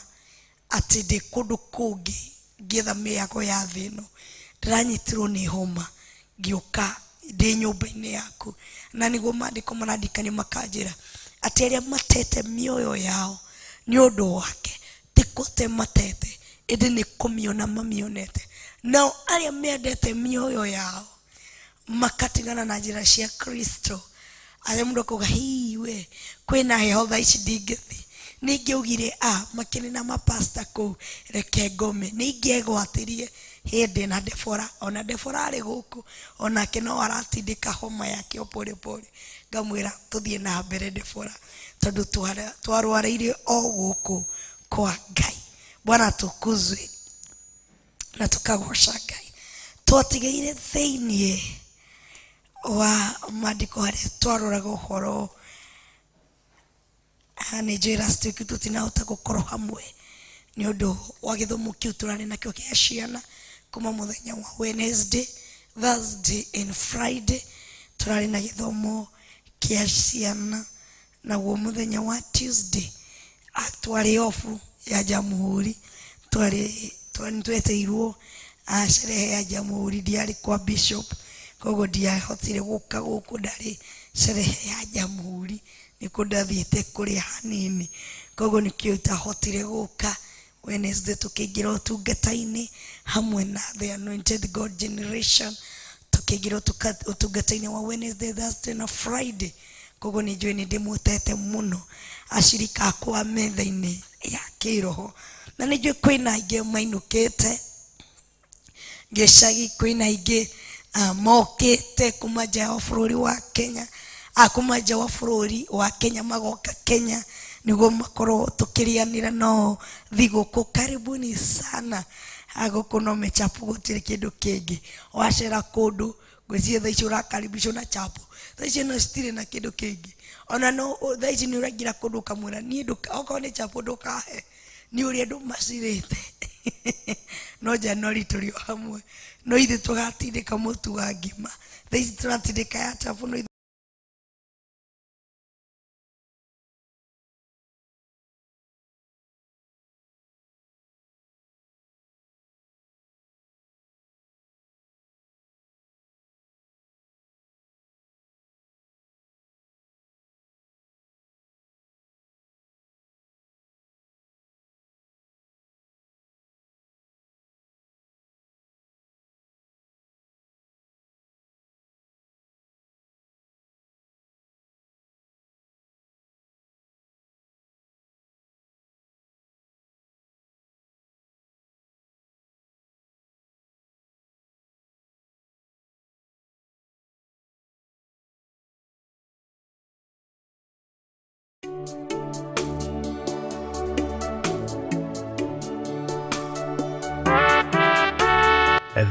atĩ ndĩ kũndũ kũngĩ ngĩetha mĩago ya thĩ ĩno, ndĩranyitirwo nĩ homa ngĩũka ndĩ nyũmba-inĩ yaku. Na nĩguo maandĩko marandikania makanjĩra atĩ arĩa matete mĩoyo yao nĩ ũndũ wake ti kũte matete, ĩndĩ nĩ kũmĩona mamĩonete. Nao arĩa mendete mĩoyo yao makatigana na njĩra cia Kristo, arĩa mũndũ akauga hiwe kwĩna heho thaa ici ndingĩthiĩ, ningĩaugire a makĩrĩ na mapasta kũu, reke ngome. Ningĩegwatirie hĩndĩ na Debora, ona Debora arĩ gũkũ onake no aratindĩka homa yake o pole pole, ngamwĩra tũthiĩ na mbere Debora, tondũ twarwarĩire o gũkũ kwa Ngai. Bwana atukuzwe na tukagoca Ngai. Twatigaire thĩiniĩ wa maandĩko harĩa twaroraga ũhoro, nĩ njũĩ last week tũtinahota gũkorwo hamwe nĩ ũndũ wa gĩthomo kĩu tũrarĩ nakĩo kĩa ciana kuma mũthenya wa Wednesday, Thursday and Friday tũrarĩ na gĩthomo kĩa ciana. Naguo mũthenya wa Tuesday twarĩ off ya Jamhuri, twarĩ twetĩirwo sherehe ya Jamhuri, ndiarĩ kwa bishop, koguo ndiahotire gũka gũkũ, ndarĩ sherehe ya Jamhuri nĩkuo ndathiĩte kũrĩa hanini, koguo nĩkĩo itahotire gũka. Wednesday tũkĩingĩra ũtungata-inĩ hamwe na the Anointed God Generation, tũkĩingĩra ũtungata-inĩ wa Wednesday, Thursday na Friday. Koguo nĩ njũĩ nĩ ndĩmũtete mũno acirika akwa metha-inĩ ya kĩroho, na nĩ njũĩ kwĩna aingĩ mainũkĩte gĩcagi, kwĩna aingĩ mokĩte kuma nja wa bũrũri wa Kenya, kuma nja wa bũrũri wa Kenya magoka Kenya nĩguo makorwo tũkĩrĩanĩra nao thigũkũ. Karibuni sana. Gũkũ no mĩchapo, gũtirĩ kĩndũ kĩngĩ. Wacera kũndũ ngwĩciria thaa ici ũrakaribishwo na chapo, thaa ici no citirĩ na kĩndũ kĩngĩ. Ona no thaa ici nĩ ũraingĩra kũndũ ũkamwĩra niĩ okorwo nĩ chapo ndũkahe, nĩ ũrĩa andũ macirĩte. No Januari tũrĩ o hamwe, no ithuĩ tũgatindĩka mũtu wa ngima, thaa ici tũratindĩka ya chapo no.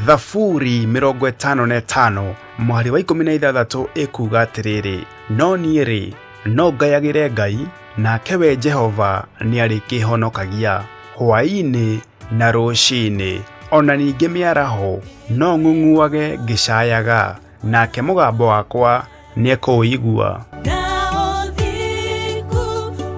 Thaburi 55 mũhari wa 16 ĩkuuga atĩrĩrĩ, no niĩ rĩ, no ngayagĩre Ngai, nake we Jehova nĩarĩkĩhonokagia hwaĩ-inĩ na rũcinĩ, ona ningĩ mĩaraho no ng'ung'uage ngĩcayaga, nake mũgambo wakwa nĩekũũigua.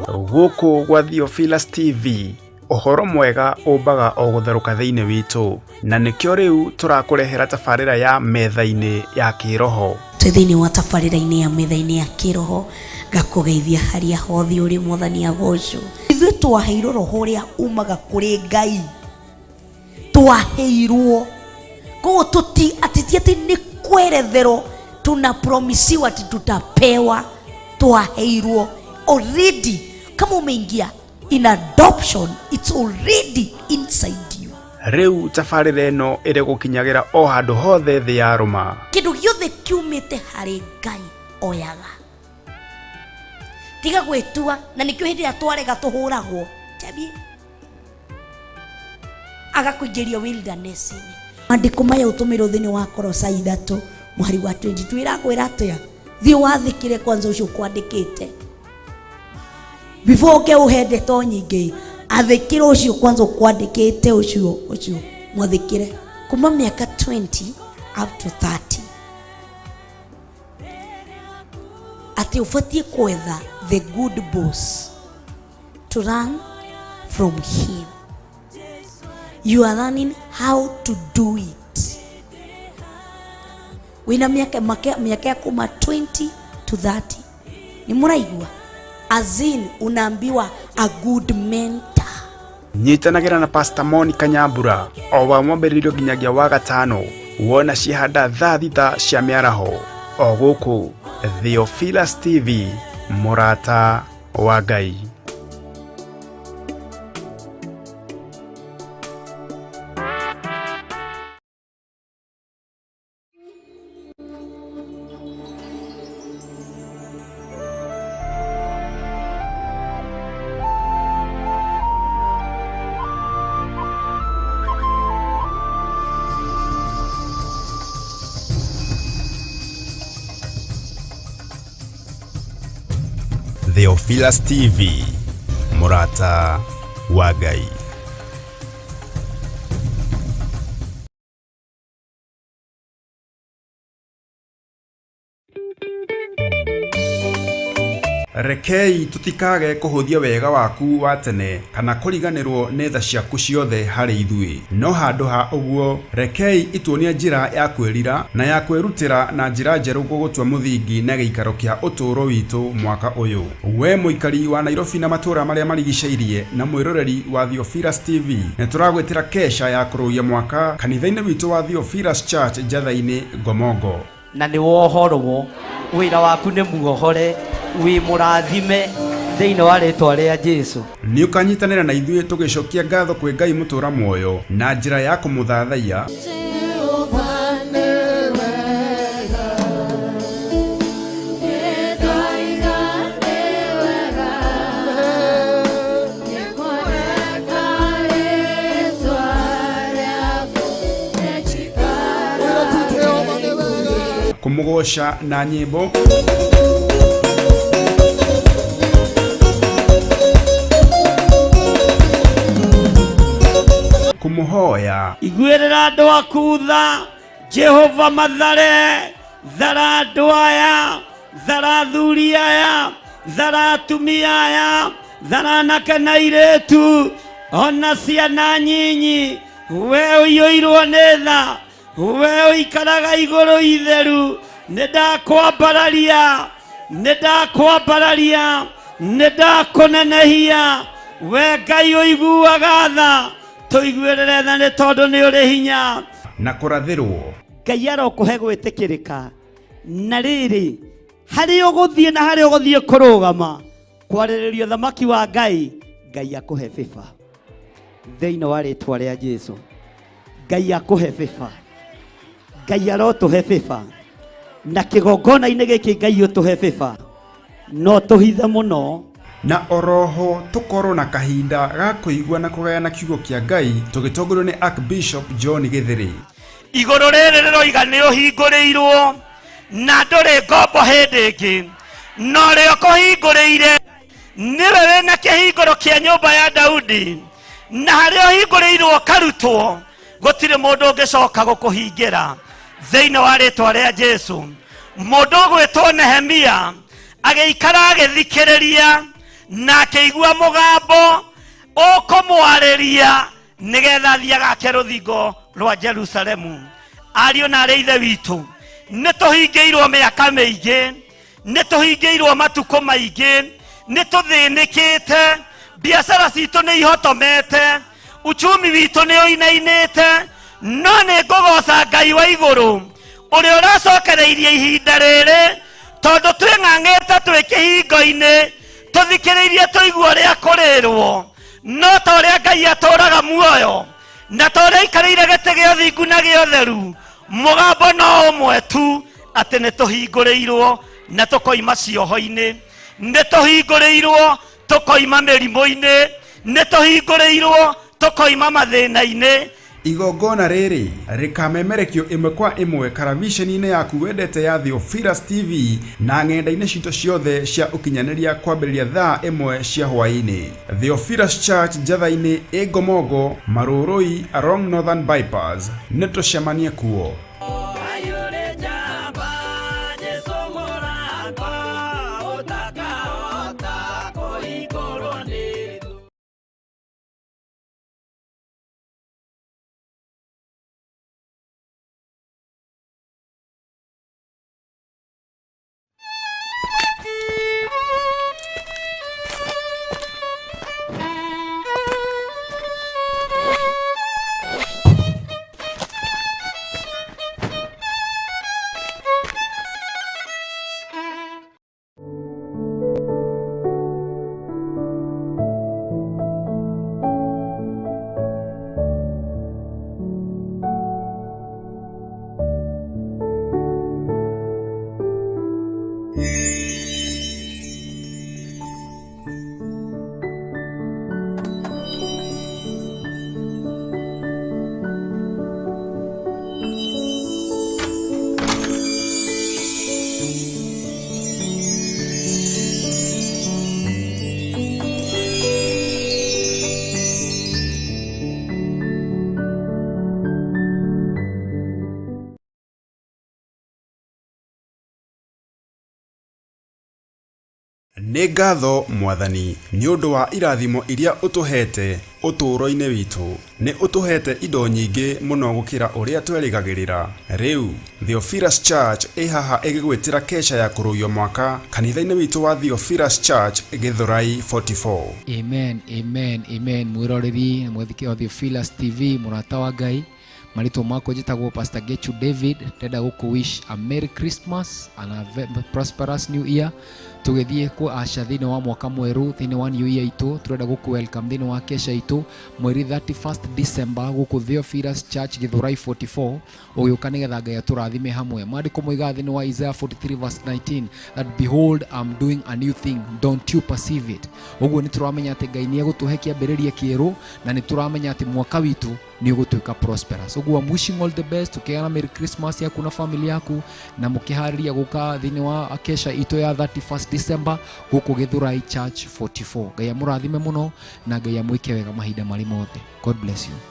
Gũkũ gwa Theophilus TV, ũhoro mwega ũmbaga o gũtherũka thĩinĩ witũ, na nĩkĩo rĩu tũrakũrehera tabarĩra ya metha-inĩ ya kĩroho. Twĩ thĩinĩ wa tabarĩra-inĩ ya metha-inĩ ya kĩroho, ngakũgeithia harĩa hothe ũrĩ, Mwathani agocwo. Ithuĩ twaheirwo roho ũrĩa umaga kũrĩ Ngai, twaheirwo koguo tuti ati ti ati nĩ kweretherwo tunapromisiwa ati tutapewa, twaheirwo already. Kama umeingia in adoption, it's already inside you. Rĩu tabarĩra ĩno ĩrĩ gũkinyagĩra o handũ hothe thĩ ya rũma. Kĩndũ gĩothe kiumĩte harĩ Ngai oyaga, tiga gwĩtua, na nĩkĩo hĩndĩ ĩrĩa twarega tũhũragwo Chabi agakũingĩria wilderness-inĩ. Maandĩko maya ũtũmĩrwo thĩinĩ wa Kolosai 3 mũhari wa 22 ĩrakwĩra atĩa? Thiĩ wathĩkĩre kwanza ũcio ũkwandĩkĩte before ũke ũhe ndeto nyingĩ. Athĩkĩre ũcio kwanza ũkwandĩkĩte, ũcio ũcio mwathĩkĩre kuma mĩaka 20 up to 30, atĩ ũbatiĩ kwetha the good boss, to run from him. You are learning how to do it. Wĩna mĩaka mĩaka ya kuma 20 to 30, nĩ mũraigua, as in unaambiwa a good mentor. Nyitanagĩra na Pastor Monica Nyambura o wa mwambĩrĩrio nginyagia wa gatano, wona ciahanda thaa 6 cia mĩaraho, o gũkũ Theophilus TV, mũrata wa Ngai. Theophilus TV, mũrata wa Ngai. Rekei tutikage kũhũthia wega waku wa tene kana kũriganĩrwo nĩ tha ciaku ciothe harĩ ithuĩ, no handũ ha ũguo rekei ituonie njĩra ya kwĩrira na ya kwĩrutĩra na njĩra njerũ gũgũtua mũthingi na gĩikaro kĩa ũtũũro witũ mwaka ũyũ. We mũikari wa Nairobi na matũũra marĩa marigicĩirie na mwĩroreri wa Theophilus TV, nĩ tũragwĩtĩra kesha ya kũrũgia mwaka kanitha-inĩ witũ wa Theophilus Church Njatha-inĩ Ngomongo. Na nĩ wohorwo, wĩra waku nĩ muohore, wĩ mũrathime thĩinĩ wa rĩtwa rĩa Jesu. Nĩ ũkanyitanĩra na ithuĩ tũgĩcokia ngatho kwĩ Ngai mũtũũra muoyo na njĩra ya kũmũthathaiya, kũmũgoca na nyĩmbo, kũmũhoya, Iguĩrĩra andũ aku tha, Jehova, mathare thara andũ aya, thara athuri aya, thara atumia aya, thara anake na airĩtu, ona ciana nyinyi. We ũiyũirwo nĩ tha, we ũikaraga igũrũ itheru, nĩ ndakwambararia, nĩ ndakwambararia, nĩ ndakũnenehia. We Ngai ũiguaga tha, tũiguĩrĩre tha nĩ tondũ nĩ ũrĩ hinya. Na kũrathĩrwo. Ngai arokũhe gwĩtĩkĩrĩka, na rĩrĩ harĩa ũgũthiĩ na harĩa ũgũthiĩ kũrũgama kwarĩrĩria ũthamaki wa Ngai, Ngai akũhe favor thĩinĩ wa rĩtwa rĩa Jesu. Ngai akũhe favor, Ngai arotũhe favor, na kĩgongona-inĩ gĩkĩ Ngai ũtũhe favor, no tũhithe mũno. Na oroho tũkorwo na kahinda ga kũigua na kũgayana kiugo kĩa Ngai tũgĩtongorio nĩ Archbishop John Gĩthĩrĩ. Igũrũ rĩrĩ rĩroiga nĩ ũhingũrĩirwo na ndũrĩ ngombo hĩndĩ ĩngĩ, na ũrĩa ũkũhingũrĩire nĩwe wĩna kĩhingũro kĩa nyũmba ya Daudi, na harĩa ũhingũrĩirwo ũkarutwo gũtirĩ mũndũ ũngĩcoka gũkũhingĩra thĩinĩ wa rĩtwa rĩa Jesu. Mũndũ ũgwĩtwo Nehemia agĩikara agĩthikĩrĩria na akĩigua mũgambo ũkũmwarĩria nĩgetha athiĩ agake rũthingo rwa Jerusalemu. Ariũ na arĩ ithe witũ, nĩ tũhingĩirwo mĩaka mĩingĩ, nĩ tũhingĩirwo matukũ maingĩ, nĩ tũthĩnĩkĩte, biacara citũ nĩ ihotomete, uchumi witũ nĩ ũinainĩte, no nĩ ngũgoca Ngai wa igũrũ ũrĩa ũracokereirie ihinda rĩrĩ, tondũ twĩng'ang'ĩte twĩ kĩhingo-inĩ tũthikĩrĩirie tũigua ũrĩa kũrĩrwo, no ta ũrĩa Ngai atũũraga muoyo na ta ũrĩa aikarĩire gĩtĩ gĩa ũthingu na gĩa ũtheru, mũgambo no ũmwe tu, atĩ nĩ tũhingũrĩirwo na tũkoima cioho-inĩ, nĩ tũhingũrĩirwo tũkoima mĩrimũ-inĩ, nĩ tũhingũrĩirwo tũkoima mathĩna-inĩ. Igongona rĩrĩ rĩkamemerekio ĩmwe kwa ĩmwe karaviceni-inĩ yaku wendete ya Theophilus TV na ng'enda-inĩ citũ ciothe cia ũkinyanĩria kwambĩrĩria thaa 1 cia hwaĩ-inĩ. Theophilus Church Njatha-inĩ ĩ Ngomongo, Marũrũi along Northern Bypass. Nĩ tũcemanie kuo. Nĩ ngatho Mwathani nĩ ũndũ wa irathimo iria ũtũheete ũtũũro-inĩ witũ. Nĩ ũtũheete indo nyingĩ mũno gũkĩra ũrĩa twerĩgagĩrĩra. Rĩu Theophilus Church ĩ haha ĩgĩgwĩtĩra kesha ya kũrũgio mwaka kanitha-inĩ witũ wa Theophilus Church Gĩthũrai 44. Amen, amen, amen. Mwĩroreri na mwethiki wa Theophilus TV, mũrata wa Ngai, marĩtwa makwa njĩtagwo Pastor Gechu David. Ndenda gũkũ wish a Merry Christmas and a prosperous New Year. Tũgĩthiĩ kũ asha thĩinĩ wa mwaka mwerũ, thĩinĩ wa New Year itũ, tũrenda gũkũ welcome thĩinĩ wa kesha itũ mweri 31st December gũkũ Theophilus Church Gĩthũrai 44, ũgĩũka nĩgetha Ngai atũrathime hamwe. Maandĩko moigaga thĩinĩ wa Isaiah 43 verse 19 that behold I'm doing a new thing, don't you perceive it. Ũguo nĩ tũramenya atĩ Ngai nĩ egũtũhe kĩambĩrĩria kĩerũ, na nĩ tũramenya atĩ mwaka witũ nĩ ũgũtuĩka prosperous. Ũguo I'm wishing all the best, ũkĩgĩa na Merry Christmas yaku na family yaku, na mũkĩharĩria gũka thĩinĩ wa kesha itũ ya 31st December gũkũ Gĩthũrai Church 44. Ngai amũrathime mũno na Ngai amwĩke wega mahinda marĩ mothe. God bless you.